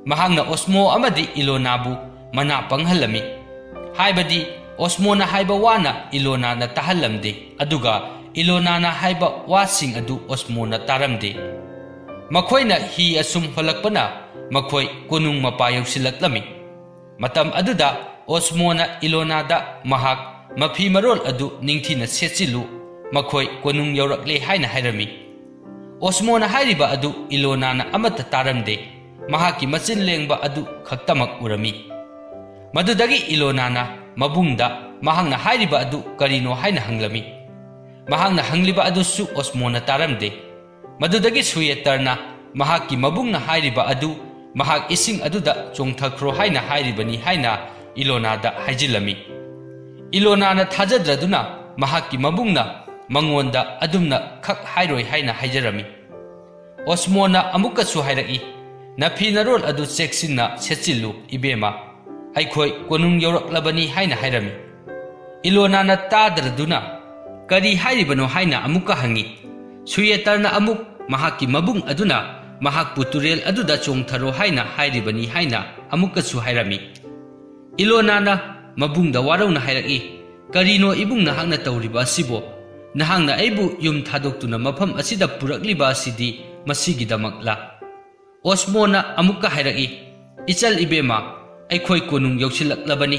ꯃꯍꯥꯛꯅ ꯑꯣꯁꯃꯣ ꯑꯃꯗꯤ ꯏꯂꯣꯅꯥꯕꯨ ꯃꯅꯥ ꯄꯪꯍꯜꯂꯝꯃꯤ, ꯍꯥꯏꯕꯗꯤ ꯑꯣꯁꯃꯣꯅ ꯍꯥꯏꯕ ꯋꯥꯅ ꯏꯂꯣꯅꯥꯅ ꯇꯥꯍꯜꯂꯝꯗꯦ, ꯑꯗꯨꯒ ꯏꯂꯣꯅꯥꯅ ꯍꯥꯏꯕ ꯋꯥꯁꯤꯡ ꯑꯗꯨ ꯑꯣꯁꯃꯣꯅ ꯇꯥꯔꯝꯗꯦ꯫ ꯃꯈꯣꯏꯅ ꯍꯤ ꯑꯁꯨꯝ ꯍꯣꯜꯂꯛꯄꯅ ꯃꯈꯣꯏ ꯀꯣꯅꯨꯡ ꯃꯄꯥ ꯌꯧꯁꯤꯜꯂꯛꯂꯝꯃꯤ꯫ ꯃꯇꯝ ꯑꯗꯨꯗ ꯑꯣꯁꯃꯣꯅ ꯏꯂꯣꯅꯥꯗ ꯃꯍꯥꯛ ꯃꯐꯤ ꯃꯔꯣꯜ ꯑꯗꯨ ꯅꯤꯡꯊꯤꯅ ꯁꯦꯠꯆꯤꯜꯂꯨ, ꯃꯈꯣꯏ ꯀꯣꯅꯨꯡ ꯌꯧꯔꯛꯂꯦ ꯍꯥꯏꯅ ꯍꯥꯏꯔꯝꯃꯤ꯫ ꯑꯣꯁꯃꯣꯅ ꯍꯥꯏꯔꯤꯕ ꯑꯗꯨ ꯏꯂꯣꯅꯥꯅ ꯑꯃꯠꯇ ꯇꯥꯔꯝꯗꯦ, ꯃꯍꯥꯛꯀꯤ ꯃꯆꯤꯟ ꯂꯦꯡꯕ ꯑꯗꯨ ꯈꯛꯇꯃꯛ ꯎꯔꯝꯃꯤ꯫ ꯃꯗꯨꯗꯒꯤ ꯏꯂꯣꯅꯥꯅ ꯃꯕꯨꯡꯗ ꯃꯍꯥꯛꯅ ꯍꯥꯏꯔꯤꯕ ꯑꯗꯨ ꯀꯔꯤꯅꯣ ꯍꯥꯏꯅ ꯍꯪꯂꯝꯃꯤ꯫ ꯃꯍꯥꯛꯅ ꯍꯪꯂꯤꯕ ꯑꯗꯨꯁꯨ ꯑꯣꯁꯃꯣꯅ ꯇꯥꯔꯝꯗꯦ꯫ ꯃꯗꯨꯗꯒꯤ ꯁꯨꯌꯦꯇꯔꯅ ꯃꯍꯥꯛꯀꯤ ꯃꯕꯨꯡꯅ ꯍꯥꯏꯔꯤꯕ ꯑꯗꯨ ꯃꯍꯥꯛ ꯏꯁꯤꯡ ꯑꯗꯨꯗ ꯆꯣꯡꯊꯈ꯭ꯔꯣ ꯍꯥꯏꯅ ꯍꯥꯏꯔꯤꯕꯅꯤ ꯍꯥꯏꯅ ꯏꯂꯣꯅꯥꯗ ꯍꯥꯏꯖꯤꯜꯂꯝꯃꯤ꯫ ꯏꯂꯣꯅꯥꯅ ꯊꯥꯖꯗ꯭ꯔꯗꯨꯅ ꯃꯍꯥꯛꯀꯤ ꯃꯕꯨꯡꯅ ꯃꯉꯣꯟꯗ ꯑꯗꯨꯝꯅ ꯈꯛ ꯍꯥꯏꯔꯣꯏ ꯍꯥꯏꯅ ꯍꯥꯏꯖꯔꯝꯃꯤ꯫ ꯑꯣꯁꯃꯣꯅ ꯑꯃꯨꯛꯀꯁꯨ ꯍꯥꯏꯔꯛꯏ, "ꯅꯐꯤ ꯅꯔꯣꯜ ꯑꯗꯨ ꯆꯦꯛꯁꯤꯟꯅ ꯁꯦꯠꯆꯤꯜꯂꯨ, ꯏꯕꯦꯝꯃ꯫ ꯑꯩꯈꯣꯏ ꯀꯣꯅꯨꯡ ꯌꯧꯔꯛꯂꯕꯅꯤ" ꯍꯥꯏꯅ ꯍꯥꯏꯔꯝꯃꯤ꯫ ꯏꯂꯣꯅꯥꯅ ꯇꯥꯗ꯭ꯔꯗꯨꯅ, "ꯀꯔꯤ ꯍꯥꯏꯔꯤꯕꯅꯣ?" ꯍꯥꯏꯅ ꯑꯃꯨꯛꯀ ꯍꯪꯉꯤ꯫ ꯁꯨꯌꯦꯇꯔꯅ ꯑꯃꯨꯛ ꯃꯍꯥꯛꯀꯤ ꯃꯕꯨꯡ ꯑꯗꯨꯅ ꯃꯍꯥꯛꯄꯨ ꯇꯨꯔꯦꯜ ꯑꯗꯨꯗ ꯆꯣꯡꯊꯔꯣ ꯍꯥꯏꯅ ꯍꯥꯏꯔꯤꯕꯅꯤ ꯍꯥꯏꯅ ꯑꯃꯨꯛꯀꯁꯨ ꯍꯥꯏꯔꯝꯃꯤ꯫ ꯏꯂꯣꯅꯥꯅ ꯃꯕꯨꯡꯗ ꯋꯥꯔꯧꯅ ꯍꯥꯏꯔꯛꯏ, "ꯀꯔꯤꯅꯣ ꯏꯕꯨꯡ ꯅꯍꯥꯛꯅ ꯇꯧꯔꯤꯕ ꯑꯁꯤꯕꯣ? ꯅꯍꯥꯛꯅ ꯑꯩꯕꯨ ꯌꯨꯝ ꯊꯥꯗꯣꯛꯇꯨꯅ ꯃꯐꯝ ꯑꯁꯤꯗ ꯄꯨꯔꯛꯂꯤꯕ ꯑꯁꯤꯗꯤ ꯃꯁꯤꯒꯤꯗꯃꯛꯂꯥ?" ꯑꯣꯁꯃꯣꯅ ꯑꯃꯨꯛꯀ ꯍꯥꯏꯔꯛꯏ, "ꯏꯆꯜ ꯏꯕꯦꯝꯃ, ꯑꯩꯈꯣꯏ ꯀꯣꯅꯨꯡ ꯌꯧꯁꯤꯜꯂꯛꯂꯕꯅꯤ꯫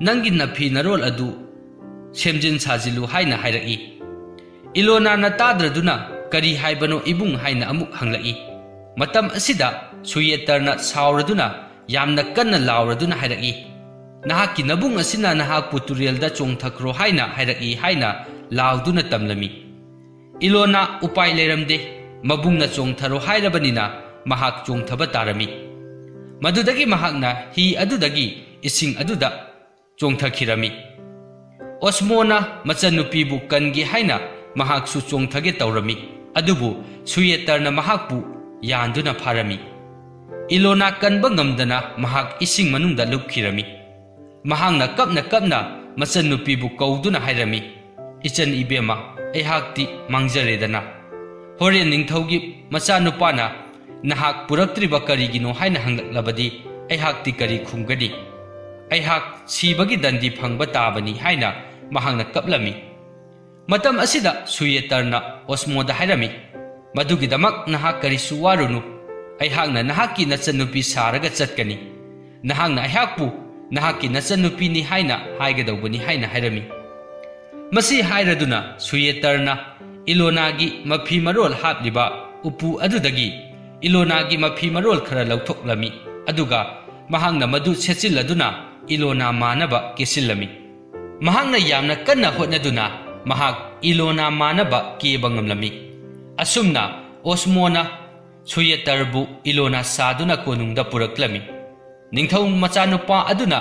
ꯅꯪꯒꯤ ꯅꯐꯤ ꯅꯔꯣꯜ ꯑꯗꯨ ꯁꯦꯝꯖꯤꯟ ꯁꯥꯖꯤꯜꯂꯨ" ꯍꯥꯏꯅ ꯍꯥꯏꯔꯛꯏ꯫ ꯏꯂꯣꯅꯥꯅ ꯇꯥꯗ꯭ꯔꯗꯨꯅ, "ꯀꯔꯤ ꯍꯥꯏꯕꯅꯣ ꯏꯕꯨꯡ?" ꯍꯥꯏꯅ ꯑꯃꯨꯛ ꯍꯪꯂꯛꯏ꯫ ꯃꯇꯝ ꯑꯁꯤꯗ ꯁꯨꯌꯦꯇꯔꯅ ꯁꯥꯎꯔꯗꯨꯅ ꯌꯥꯝꯅ ꯀꯟꯅ ꯂꯥꯎꯔꯗꯨꯅ ꯍꯥꯏꯔꯛꯏ, "ꯅꯍꯥꯛꯀꯤ ꯅꯕꯨꯡ ꯑꯁꯤꯅ ꯅꯍꯥꯛꯄꯨ ꯇꯨꯔꯦꯜꯗ ꯆꯣꯡꯊꯈ꯭ꯔꯣ ꯍꯥꯏꯅ ꯍꯥꯏꯔꯛꯏ" ꯍꯥꯏꯅ ꯂꯥꯎꯗꯨꯅ ꯇꯝꯂꯝꯃꯤ꯫ ꯏꯂꯣꯅꯥ ꯎꯄꯥꯏ ꯂꯩꯔꯝꯗꯦ꯫ ꯃꯕꯨꯡꯅ ꯆꯣꯡꯊꯔꯣ ꯍꯥꯏꯔꯕꯅꯤꯅ ꯃꯍꯥꯛ ꯆꯣꯡꯊꯕ ꯇꯥꯔꯝꯃꯤ꯫ ꯃꯗꯨꯗꯒꯤ ꯃꯍꯥꯛꯅ ꯍꯤ ꯑꯗꯨꯗꯒꯤ ꯏꯁꯤꯡ ꯑꯗꯨꯗ ꯆꯣꯡꯊꯈꯤꯔꯝꯃꯤ꯫ ꯑꯣꯁꯃꯣꯅ ꯃꯆꯟꯅꯨꯄꯤꯕꯨ ꯀꯟꯒꯦ ꯍꯥꯏꯅ ꯃꯍꯥꯛꯁꯨ ꯆꯣꯡꯊꯒꯦ ꯇꯧꯔꯝꯃꯤ, ꯑꯗꯨꯕꯨ ꯁꯨꯌꯦꯇꯔꯅ ꯃꯍꯥꯛꯄꯨ ꯌꯥꯟꯗꯨꯅ ꯐꯥꯔꯝꯃꯤ꯫ ꯏꯂꯣꯅꯥ ꯀꯟꯕ ꯉꯝꯗꯅ ꯃꯍꯥꯛ ꯏꯁꯤꯡ ꯃꯅꯨꯡꯗ ꯂꯨꯞꯈꯤꯔꯝꯃꯤ꯫ ꯃꯍꯥꯛꯅ ꯀꯞꯅ ꯀꯞꯅ ꯃꯆꯟꯅꯨꯄꯤꯕꯨ ꯀꯧꯗꯨꯅ ꯍꯥꯏꯔꯝꯃꯤ, "ꯏꯆꯟ ꯏꯕꯦꯝꯃ, ꯑꯩꯍꯥꯛꯇꯤ ꯃꯥꯡꯖꯔꯦꯗꯅ꯫ ꯍꯣꯔꯦꯟ ꯅꯤꯡꯊꯧꯒꯤ ꯃꯆꯥꯅꯨꯄꯥꯅ ꯅꯍꯥꯛ ꯄꯨꯔꯛꯇ꯭ꯔꯤꯕ ꯀꯔꯤꯒꯤꯅꯣ ꯍꯥꯏꯅ ꯍꯪꯂꯛꯂꯕꯗꯤ ꯑꯩꯍꯥꯛꯇꯤ ꯀꯔꯤ ꯈꯨꯝꯒꯅꯤ? ꯑꯩꯍꯥꯛ ꯁꯤꯕꯒꯤ ꯗꯟꯗꯤ ꯐꯪꯕ ꯇꯥꯕꯅꯤ" ꯍꯥꯏꯅ ꯃꯍꯥꯛꯅ ꯀꯞꯂꯝꯃꯤ꯫ ꯃꯇꯝ ꯑꯁꯤꯗ ꯁꯨꯌꯦꯇꯔꯅ ꯑꯣꯁꯃꯣꯗ ꯍꯥꯏꯔꯝꯃꯤ, "ꯃꯗꯨꯒꯤꯗꯃꯛ ꯅꯍꯥꯛ ꯀꯔꯤꯁꯨ ꯋꯥꯔꯨꯅꯨ꯫ ꯑꯩꯍꯥꯛꯅ ꯅꯍꯥꯛꯀꯤ ꯅꯆꯟꯅꯨꯄꯤ ꯁꯥꯔꯒ ꯆꯠꯀꯅꯤ꯫ ꯅꯍꯥꯛꯅ ꯑꯩꯍꯥꯛꯄꯨ ꯅꯍꯥꯛꯀꯤ ꯅꯆꯟꯅꯨꯄꯤꯅꯤ ꯍꯥꯏꯅ ꯍꯥꯏꯒꯗꯧꯕꯅꯤ" ꯍꯥꯏꯅ ꯍꯥꯏꯔꯝꯃꯤ꯫ ꯃꯁꯤ ꯍꯥꯏꯔꯗꯨꯅ ꯁꯨꯌꯦꯇꯔꯅ ꯏꯂꯣꯅꯥꯒꯤ ꯃꯐꯤ ꯃꯔꯣꯜ ꯍꯥꯞꯂꯤꯕ ꯎꯄꯨ ꯑꯗꯨꯗꯒꯤ ꯏꯂꯣꯅꯥꯒꯤ ꯃꯐꯤ ꯃꯔꯣꯜ ꯈꯔ ꯂꯧꯊꯣꯛꯂꯝꯃꯤ, ꯑꯗꯨꯒ ꯃꯍꯥꯛꯅ ꯃꯗꯨ ꯁꯦꯠꯆꯤꯜꯂꯗꯨꯅ ꯏꯂꯣꯅꯥ ꯃꯥꯟꯅꯕ ꯀꯦꯁꯤꯜꯂꯝꯃꯤ꯫ ꯃꯍꯥꯛꯅ ꯌꯥꯝꯅ ꯀꯟꯅ ꯍꯣꯠꯅꯗꯨꯅ ꯃꯍꯥꯛ ꯏꯂꯣꯅꯥ ꯃꯥꯟꯅꯕ ꯀꯦꯕ ꯉꯝꯂꯝꯃꯤ꯫ ꯑꯁꯨꯝꯅ ꯑꯣꯁꯃꯣꯅ ꯁꯨꯌꯦꯇꯔꯕꯨ ꯏꯂꯣꯅꯥ ꯁꯥꯗꯨꯅ ꯀꯣꯅꯨꯡꯗ ꯄꯨꯔꯛꯂꯝꯃꯤ꯫ ꯅꯤꯡꯊꯧ ꯃꯆꯥꯅꯨꯄꯥ ꯑꯗꯨꯅ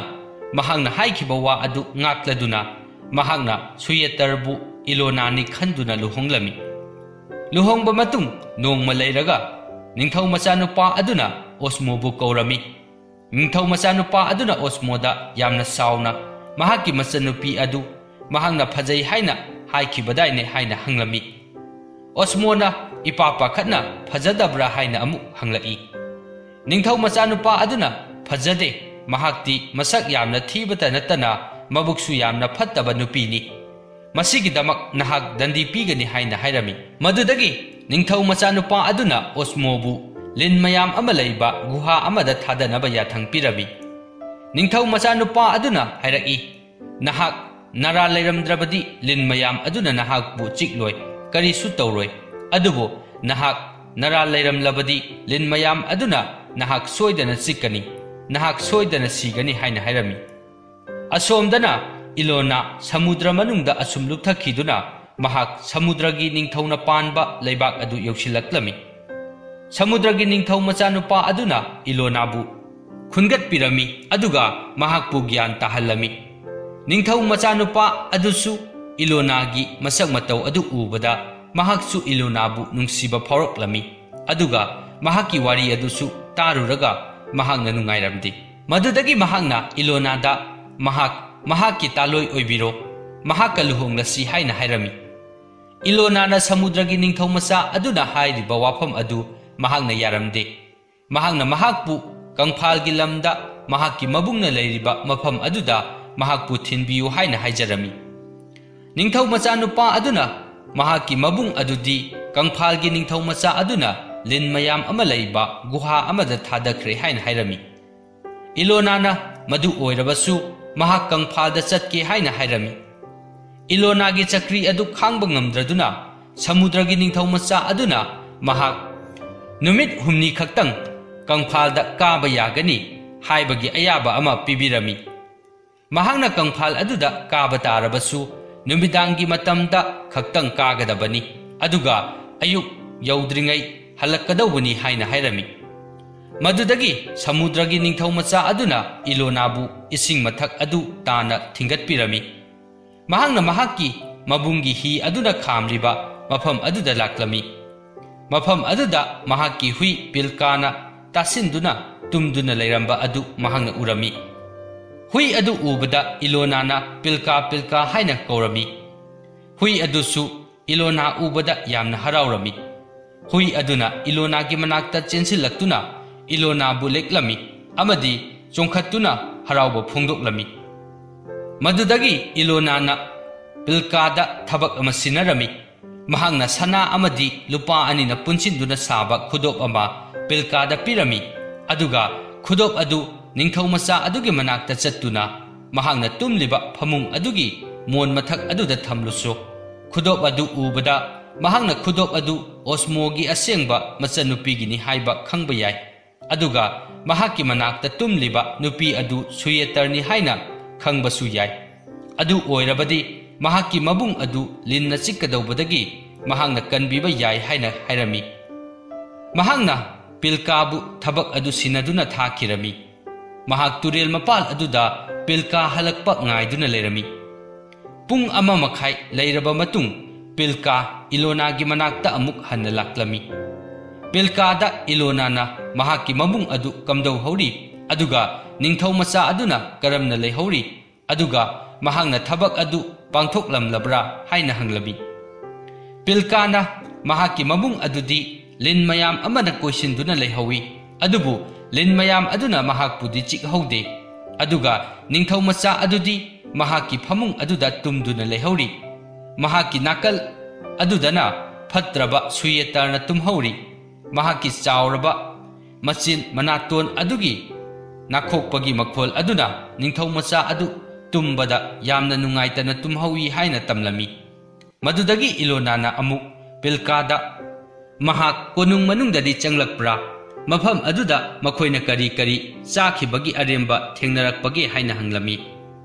ꯃꯍꯥꯛꯅ ꯍꯥꯏꯈꯤꯕ ꯋꯥ ꯑꯗꯨ ꯉꯥꯛꯂꯗꯨꯅ ꯃꯍꯥꯛꯅ ꯁꯨꯌꯦꯇꯔꯕꯨ ꯏꯂꯣꯅꯥꯅꯤ ꯈꯟꯗꯨꯅ ꯂꯨꯍꯣꯡꯂꯝꯃꯤ꯫ ꯂꯨꯍꯣꯡꯕ ꯃꯇꯨꯡ ꯅꯣꯡꯃ ꯂꯩꯔꯒ ꯅꯤꯡꯊꯧ ꯃꯆꯥꯅꯨꯄꯥ ꯑꯗꯨꯅ ꯑꯣꯁꯃꯣꯕꯨ ꯀꯧꯔꯝꯃꯤ꯫ ꯅꯤꯡꯊꯧ ꯃꯆꯥꯅꯨꯄꯥ ꯑꯗꯨꯅ ꯑꯣꯁꯃꯣꯗ ꯌꯥꯝꯅ ꯁꯥꯎꯅ ꯃꯍꯥꯛꯀꯤ ꯃꯆꯟꯅꯨꯄꯤ ꯑꯗꯨ ꯃꯍꯥꯛꯅ ꯐꯖꯩ ꯍꯥꯏꯅ ꯍꯥꯏꯈꯤꯕꯗꯥꯏꯅꯦ ꯍꯥꯏꯅ ꯍꯪꯂꯝꯃꯤ꯫ ꯑꯣꯁꯃꯣꯅ ꯏꯄꯥ ꯄꯥꯈꯠꯅ ꯐꯖꯗꯕ꯭ꯔꯥ ꯍꯥꯏꯅ ꯑꯃꯨꯛ ꯍꯪꯂꯛꯏ꯫ ꯅꯤꯡꯊꯧ ꯃꯆꯥꯅꯨꯄꯥ ꯑꯗꯨꯅ, "ꯐꯖꯗꯦ, ꯃꯍꯥꯛꯇꯤ ꯃꯁꯛ ꯌꯥꯝꯅ ꯊꯤꯕꯇ ꯅꯠꯇꯅ ꯃꯕꯨꯛꯁꯨ ꯌꯥꯝꯅ ꯐꯠꯇꯕ ꯅꯨꯄꯤꯅꯤ꯫ ꯃꯁꯤꯒꯤꯗꯃꯛ ꯅꯍꯥꯛ ꯗꯟꯗꯤ ꯄꯤꯒꯅꯤ" ꯍꯥꯏꯅ ꯍꯥꯏꯔꯝꯃꯤ꯫ ꯃꯗꯨꯗꯒꯤ ꯅꯤꯡꯊꯧ ꯃꯆꯥꯅꯨꯄꯥ ꯑꯗꯨꯅ ꯑꯣꯁꯃꯣꯕꯨ ꯂꯤꯟ ꯃꯌꯥꯝ ꯑꯃ ꯂꯩꯕ ꯒꯨꯍꯥ ꯑꯃꯗ ꯊꯥꯗꯅꯕ ꯌꯥꯊꯪ ꯄꯤꯔꯝꯃꯤ꯫ ꯅꯤꯡꯊꯧ ꯃꯆꯥꯅꯨꯄꯥ ꯑꯗꯨꯅ ꯍꯥꯏꯔꯛꯏ, "ꯅꯍꯥꯛ ꯅꯔꯥꯜ ꯂꯩꯔꯝꯗ꯭ꯔꯕꯗꯤ ꯂꯤꯟ ꯃꯌꯥꯝ ꯑꯗꯨꯅ ꯅꯍꯥꯛꯄꯨ ꯆꯤꯛꯂꯣꯏ, ꯀꯔꯤꯁꯨ ꯇꯧꯔꯣꯏ꯫ ꯑꯗꯨꯕꯨ ꯅꯍꯥꯛ ꯅꯔꯥꯜ ꯂꯩꯔꯝꯂꯕꯗꯤ ꯂꯤꯟ ꯃꯌꯥꯝ ꯑꯗꯨꯅ ꯅꯍꯥꯛ ꯁꯣꯏꯗꯅ ꯆꯤꯛꯀꯅꯤ, ꯅꯍꯥꯛ ꯁꯣꯏꯗꯅ ꯁꯤꯒꯅꯤ" ꯍꯥꯏꯅ ꯍꯥꯏꯔꯝꯃꯤ꯫ ꯑꯁꯣꯝꯗꯅ ꯏꯂꯣꯅꯥ ꯁꯃꯨꯗ꯭ꯔ ꯃꯅꯨꯡꯗ ꯑꯁꯨꯝ ꯂꯨꯞꯊꯈꯤꯗꯨꯅ ꯃꯍꯥꯛ ꯁꯃꯨꯗ꯭ꯔꯒꯤ ꯅꯤꯡꯊꯧꯅ ꯄꯥꯟꯕ ꯂꯩꯕꯥꯛ ꯑꯗꯨ ꯌꯧꯁꯤꯜꯂꯛꯂꯝꯃꯤ꯫ ꯁꯃꯨꯗ꯭ꯔꯒꯤ ꯅꯤꯡꯊꯧ ꯃꯆꯥꯅꯨꯄꯥ ꯑꯗꯨꯅ ꯏꯂꯣꯅꯥꯕꯨ ꯈꯨꯟꯒꯠꯄꯤꯔꯝꯃꯤ, ꯑꯗꯨꯒ ꯃꯍꯥꯛꯄꯨ ꯒ꯭ꯌꯥꯟ ꯇꯥꯍꯜꯂꯝꯃꯤ꯫ ꯅꯤꯡꯊꯧ ꯃꯆꯥꯅꯨꯄꯥ ꯑꯗꯨꯁꯨ ꯏꯂꯣꯅꯥꯒꯤ ꯃꯁꯛ ꯃꯇꯧ ꯑꯗꯨ ꯎꯕꯗ ꯃꯍꯥꯛꯁꯨ ꯏꯂꯣꯅꯥꯕꯨ ꯅꯨꯡꯁꯤꯕ ꯐꯥꯎꯔꯛꯂꯝꯃꯤ, ꯑꯗꯨꯒ ꯃꯍꯥꯛꯀꯤ ꯋꯥꯔꯤ ꯑꯗꯨꯁꯨ ꯇꯥꯔꯨꯔꯒ ꯃꯍꯥꯛꯅ ꯅꯨꯡꯉꯥꯏꯔꯝꯗꯦ꯫ ꯃꯗꯨꯗꯒꯤ ꯃꯍꯥꯛꯅ ꯏꯂꯣꯅꯥꯗ ꯃꯍꯥꯛ ꯃꯍꯥꯛꯀꯤ ꯇꯥꯂꯣꯏ ꯑꯣꯏꯕꯤꯔꯣ, ꯃꯍꯥꯛꯀ ꯂꯨꯍꯣꯡꯂꯁꯤ ꯍꯥꯏꯅ ꯍꯥꯏꯔꯝꯃꯤ꯫ ꯏꯂꯣꯅꯥꯅ ꯁꯃꯨꯗ꯭ꯔꯒꯤ ꯅꯤꯡꯊꯧ ꯃꯆꯥ ꯑꯗꯨꯅ ꯍꯥꯏꯔꯤꯕ ꯋꯥꯐꯝ ꯑꯗꯨ ꯃꯍꯥꯛꯅ ꯌꯥꯔꯝꯗꯦ꯫ ꯃꯍꯥꯛꯅ ꯃꯍꯥꯛꯄꯨ ꯀꯪꯐꯥꯜꯒꯤ ꯂꯝꯗ ꯃꯍꯥꯛꯀꯤ ꯃꯕꯨꯡꯅ ꯂꯩꯔꯤꯕ ꯃꯐꯝ ꯑꯗꯨꯗ ꯃꯍꯥꯛꯄꯨ ꯊꯤꯟꯕꯤꯌꯨ ꯍꯥꯏꯅ ꯍꯥꯏꯖꯔꯝꯃꯤ꯫ ꯅꯤꯡꯊꯧ ꯃꯆꯥꯅꯨꯄꯥ ꯑꯗꯨꯅ ꯃꯍꯥꯛꯀꯤ ꯃꯕꯨꯡ ꯑꯗꯨꯗꯤ ꯀꯪꯐꯥꯜꯒꯤ ꯅꯤꯡꯊꯧ ꯃꯆꯥ ꯑꯗꯨꯅ ꯂꯤꯟ ꯃꯌꯥꯝ ꯑꯃ ꯂꯩꯕ ꯒꯨꯍꯥ ꯑꯃꯗ ꯊꯥꯗꯈ꯭ꯔꯦ ꯍꯥꯏꯅ ꯍꯥꯏꯔꯝꯃꯤ꯫ ꯏꯂꯣꯅꯥꯅ ꯃꯗꯨ ꯑꯣꯏꯔꯕꯁꯨ ꯃꯍꯥꯛ ꯀꯪꯐꯥꯜꯗ ꯆꯠꯀꯦ ꯍꯥꯏꯅ ꯍꯥꯏꯔꯝꯃꯤ꯫ ꯏꯂꯣꯅꯥꯒꯤ ꯆꯀ꯭ꯔꯤ ꯑꯗꯨ ꯈꯥꯡꯕ ꯉꯝꯗ꯭ꯔꯗꯨꯅ ꯁꯃꯨꯗ꯭ꯔꯒꯤ ꯅꯤꯡꯊꯧ ꯃꯆꯥ ꯑꯗꯨꯅ ꯃꯍꯥꯛ ꯅꯨꯃꯤꯠ ꯍꯨꯝꯅꯤ ꯈꯛꯇꯪ ꯀꯪꯐꯥꯜꯗ ꯀꯥꯕ ꯌꯥꯒꯅꯤ ꯍꯥꯏꯕꯒꯤ ꯑꯌꯥꯕ ꯑꯃ ꯄꯤꯕꯤꯔꯝꯃꯤ꯫ ꯃꯍꯥꯛꯅ ꯀꯪꯐꯥꯜ ꯑꯗꯨꯗ ꯀꯥꯕ ꯇꯥꯔꯕꯁꯨ ꯅꯨꯃꯤꯗꯥꯡꯒꯤ ꯃꯇꯝꯗ ꯈꯛꯇꯪ ꯀꯥꯒꯗꯕꯅꯤ, ꯑꯗꯨꯒ ꯑꯌꯨꯛ ꯌꯧꯗ꯭ꯔꯤꯉꯩ ꯍꯜꯂꯛꯀꯗꯧꯕꯅꯤ ꯍꯥꯏꯅ ꯍꯥꯏꯔꯝꯃꯤ꯫ ꯃꯗꯨꯗꯒꯤ ꯁꯃꯨꯗ꯭ꯔꯒꯤ ꯅꯤꯡꯊꯧ ꯃꯆꯥ ꯑꯗꯨꯅ ꯏꯂꯣꯅꯥꯕꯨ ꯏꯁꯤꯡ ꯃꯊꯛ ꯑꯗꯨ ꯇꯥꯅ ꯊꯤꯡꯒꯠꯄꯤꯔꯝꯃꯤ꯫ ꯃꯍꯥꯛꯅ ꯃꯍꯥꯛꯀꯤ ꯃꯕꯨꯡꯒꯤ ꯍꯤ ꯑꯗꯨꯅ ꯈꯥꯝꯂꯤꯕ ꯃꯐꯝ ꯑꯗꯨꯗ ꯂꯥꯛꯂꯝꯃꯤ꯫ ꯃꯐꯝ ꯑꯗꯨꯗ ꯃꯍꯥꯛꯀꯤ ꯍꯨꯏ ꯄꯤꯜꯀꯥꯅ ꯇꯥꯁꯤꯟꯗꯨꯅ ꯇꯨꯝꯗꯨꯅ ꯂꯩꯔꯝꯕ ꯑꯗꯨ ꯃꯍꯥꯛꯅ ꯎꯔꯝꯃꯤ꯫ ꯍꯨꯏ ꯑꯗꯨ ꯎꯕꯗ ꯏꯂꯣꯅꯥꯅ "ꯄꯤꯜꯀꯥ, ꯄꯤꯜꯀꯥ" ꯍꯥꯏꯅ ꯀꯧꯔꯝꯃꯤ꯫ ꯍꯨꯏ ꯑꯗꯨꯁꯨ ꯏꯂꯣꯅꯥ ꯎꯕꯗ ꯌꯥꯝꯅ ꯍꯔꯥꯎꯔꯝꯃꯤ꯫ ꯍꯨꯏ ꯑꯗꯨꯅ ꯏꯂꯣꯅꯥꯒꯤ ꯃꯅꯥꯛꯇ ꯆꯦꯟꯁꯤꯜꯂꯛꯇꯨꯅ ꯏꯂꯣꯅꯥꯕꯨ ꯂꯦꯛꯂꯝꯃꯤ ꯑꯃꯗꯤ ꯆꯣꯡꯈꯠꯇꯨꯅ ꯍꯔꯥꯎꯕ ꯐꯣꯡꯗꯣꯛꯂꯝꯃꯤ꯫ ꯃꯗꯨꯗꯒꯤ ꯏꯂꯣꯅꯥꯅ ꯄꯤꯜꯀꯥꯗ ꯊꯕꯛ ꯑꯃ ꯁꯤꯟꯅꯔꯝꯃꯤ꯫ ꯃꯍꯥꯛꯅ ꯁꯅꯥ ꯑꯃꯗꯤ ꯂꯨꯄꯥ ꯑꯅꯤꯅ ꯄꯨꯟꯁꯤꯟꯗꯨꯅ ꯁꯥꯕ ꯈꯨꯗꯣꯞ ꯑꯃ ꯄꯤꯜꯀꯥꯗ ꯄꯤꯔꯝꯃꯤ꯫ ꯑꯗꯨꯒ ꯈꯨꯗꯣꯞ ꯑꯗꯨ ꯅꯤꯡꯊꯧ ꯃꯆꯥ ꯑꯗꯨꯒꯤ ꯃꯅꯥꯛꯇ ꯆꯠꯇꯨꯅ ꯃꯍꯥꯛꯅ ꯇꯨꯝꯂꯤꯕ ꯐꯃꯨꯡ ꯑꯗꯨꯒꯤ ꯃꯣꯟ ꯃꯊꯛ ꯑꯗꯨꯗ ꯊꯝꯂꯨꯁꯨ꯫ ꯈꯨꯗꯣꯞ ꯑꯗꯨ ꯎꯕꯗ ꯃꯍꯥꯛꯅ ꯈꯨꯗꯣꯞ ꯑꯗꯨ ꯑꯣꯁꯃꯣꯒꯤ ꯑꯁꯦꯡꯕ ꯃꯆꯟꯅꯨꯄꯤꯒꯤꯅꯤ ꯍꯥꯏꯕ ꯈꯪꯕ ꯌꯥꯏ꯫ ꯑꯗꯨꯒ ꯃꯍꯥꯛꯀꯤ ꯃꯅꯥꯛꯇ ꯇꯨꯝꯂꯤꯕ ꯅꯨꯄꯤ ꯑꯗꯨ ꯁꯨꯌꯦꯇꯔꯅꯤ ꯍꯥꯏꯅ ꯈꯪꯕꯁꯨ ꯌꯥꯏ꯫ ꯑꯗꯨ ꯑꯣꯏꯔꯕꯗꯤ ꯃꯍꯥꯛꯀꯤ ꯃꯕꯨꯡ ꯑꯗꯨ ꯂꯤꯟꯅ ꯆꯤꯛꯀꯗꯧꯕꯗꯒꯤ ꯃꯍꯥꯛꯅ ꯀꯟꯕꯤꯕ ꯌꯥꯏ ꯍꯥꯏꯅ ꯍꯥꯏꯔꯝꯃꯤ꯫ ꯃꯍꯥꯛꯅ ꯄꯤꯜꯀꯥꯕꯨ ꯊꯕꯛ ꯑꯗꯨ ꯁꯤꯟꯅꯗꯨꯅ ꯊꯥꯈꯤꯔꯝꯃꯤ꯫ ꯃꯍꯥꯛ ꯇꯨꯔꯦꯜ ꯃꯄꯥꯜ ꯑꯗꯨꯗ ꯄꯤꯜꯀꯥ ꯍꯜꯂꯛꯄ ꯉꯥꯏꯗꯨꯅ ꯂꯩꯔꯝꯃꯤ꯫ ꯄꯨꯡ ꯑꯃ ꯃꯈꯥꯏ ꯂꯩꯔꯕ ꯃꯇꯨꯡ ꯄꯤꯜꯀꯥ ꯏꯂꯣꯅꯥꯒꯤ ꯃꯅꯥꯛꯇ ꯑꯃꯨꯛ ꯍꯟꯅ ꯂꯥꯛꯂꯝꯃꯤ꯫ ꯄꯤꯜꯀꯥꯗ ꯏꯂꯣꯅꯥꯅ ꯃꯍꯥꯛꯀꯤ ꯃꯕꯨꯡ ꯑꯗꯨ ꯀꯝꯗꯧꯍꯧꯔꯤ, ꯑꯗꯨꯒ ꯅꯤꯡꯊꯧ ꯃꯆꯥ ꯑꯗꯨꯅ ꯀꯔꯝꯅ ꯂꯩꯍꯧꯔꯤ, ꯑꯗꯨꯒ ꯃꯍꯥꯛꯅ ꯊꯕꯛ ꯑꯗꯨ ꯄꯥꯡꯊꯣꯛꯂꯝꯂꯕ꯭ꯔꯥ ꯍꯥꯏꯅ ꯍꯪꯂꯝꯃꯤ꯫ ꯄꯤꯜꯀꯥꯅ ꯃꯍꯥꯛꯀꯤ ꯃꯕꯨꯡ ꯑꯗꯨꯗꯤ ꯂꯤꯟ ꯃꯌꯥꯝ ꯑꯃꯅ ꯀꯣꯏꯁꯤꯟꯗꯨꯅ ꯂꯩꯍꯧꯏ, ꯑꯗꯨꯕꯨ ꯂꯤꯟ ꯃꯌꯥꯝ ꯑꯗꯨꯅ ꯃꯍꯥꯛꯄꯨꯗꯤ ꯆꯤꯛꯍꯧꯗꯦ꯫ ꯑꯗꯨꯒ ꯅꯤꯡꯊꯧ ꯃꯆꯥ ꯑꯗꯨꯗꯤ ꯃꯍꯥꯛꯀꯤ ꯐꯃꯨꯡ ꯑꯗꯨꯗ ꯇꯨꯝꯗꯨꯅ ꯂꯩꯍꯧꯔꯤ꯫ ꯃꯍꯥꯛꯀꯤ ꯅꯥꯀꯜ ꯑꯗꯨꯗꯅ ꯐꯠꯇ꯭ꯔꯕ ꯁꯨꯌꯦꯇꯔꯅ ꯇꯨꯝꯍꯧꯔꯤ꯫ ꯃꯍꯥꯛꯀꯤ ꯆꯥꯎꯔꯕ ꯃꯆꯤꯟ ꯃꯅꯥꯇꯣꯟ ꯑꯗꯨꯒꯤ ꯅꯥꯈꯣꯛꯄꯒꯤ ꯃꯈꯣꯜ ꯑꯗꯨꯅ ꯅꯤꯡꯊꯧ ꯃꯆꯥ ꯑꯗꯨ ꯇꯨꯝꯕꯗ ꯌꯥꯝꯅ ꯅꯨꯡꯉꯥꯏꯇꯅ ꯇꯨꯝꯍꯧꯏ ꯍꯥꯏꯅ ꯇꯝꯂꯝꯃꯤ꯫ ꯃꯗꯨꯗꯒꯤ ꯏꯂꯣꯅꯥꯅ ꯑꯃꯨꯛ ꯄꯤꯜꯀꯥꯗ, "ꯃꯍꯥꯛ ꯀꯣꯅꯨꯡ ꯃꯅꯨꯡꯗꯗꯤ ꯆꯪꯂꯛꯄ꯭ꯔꯥ? ꯃꯐꯝ ꯑꯗꯨꯗ ꯃꯈꯣꯏꯅ ꯀꯔꯤ ꯀꯔꯤ ꯆꯥꯈꯤꯕꯒꯤ ꯑꯔꯦꯝꯕ ꯊꯦꯡꯅꯔꯛꯄꯒꯦ?" ꯍꯥꯏꯅ ꯍꯪꯂꯝꯃꯤ꯫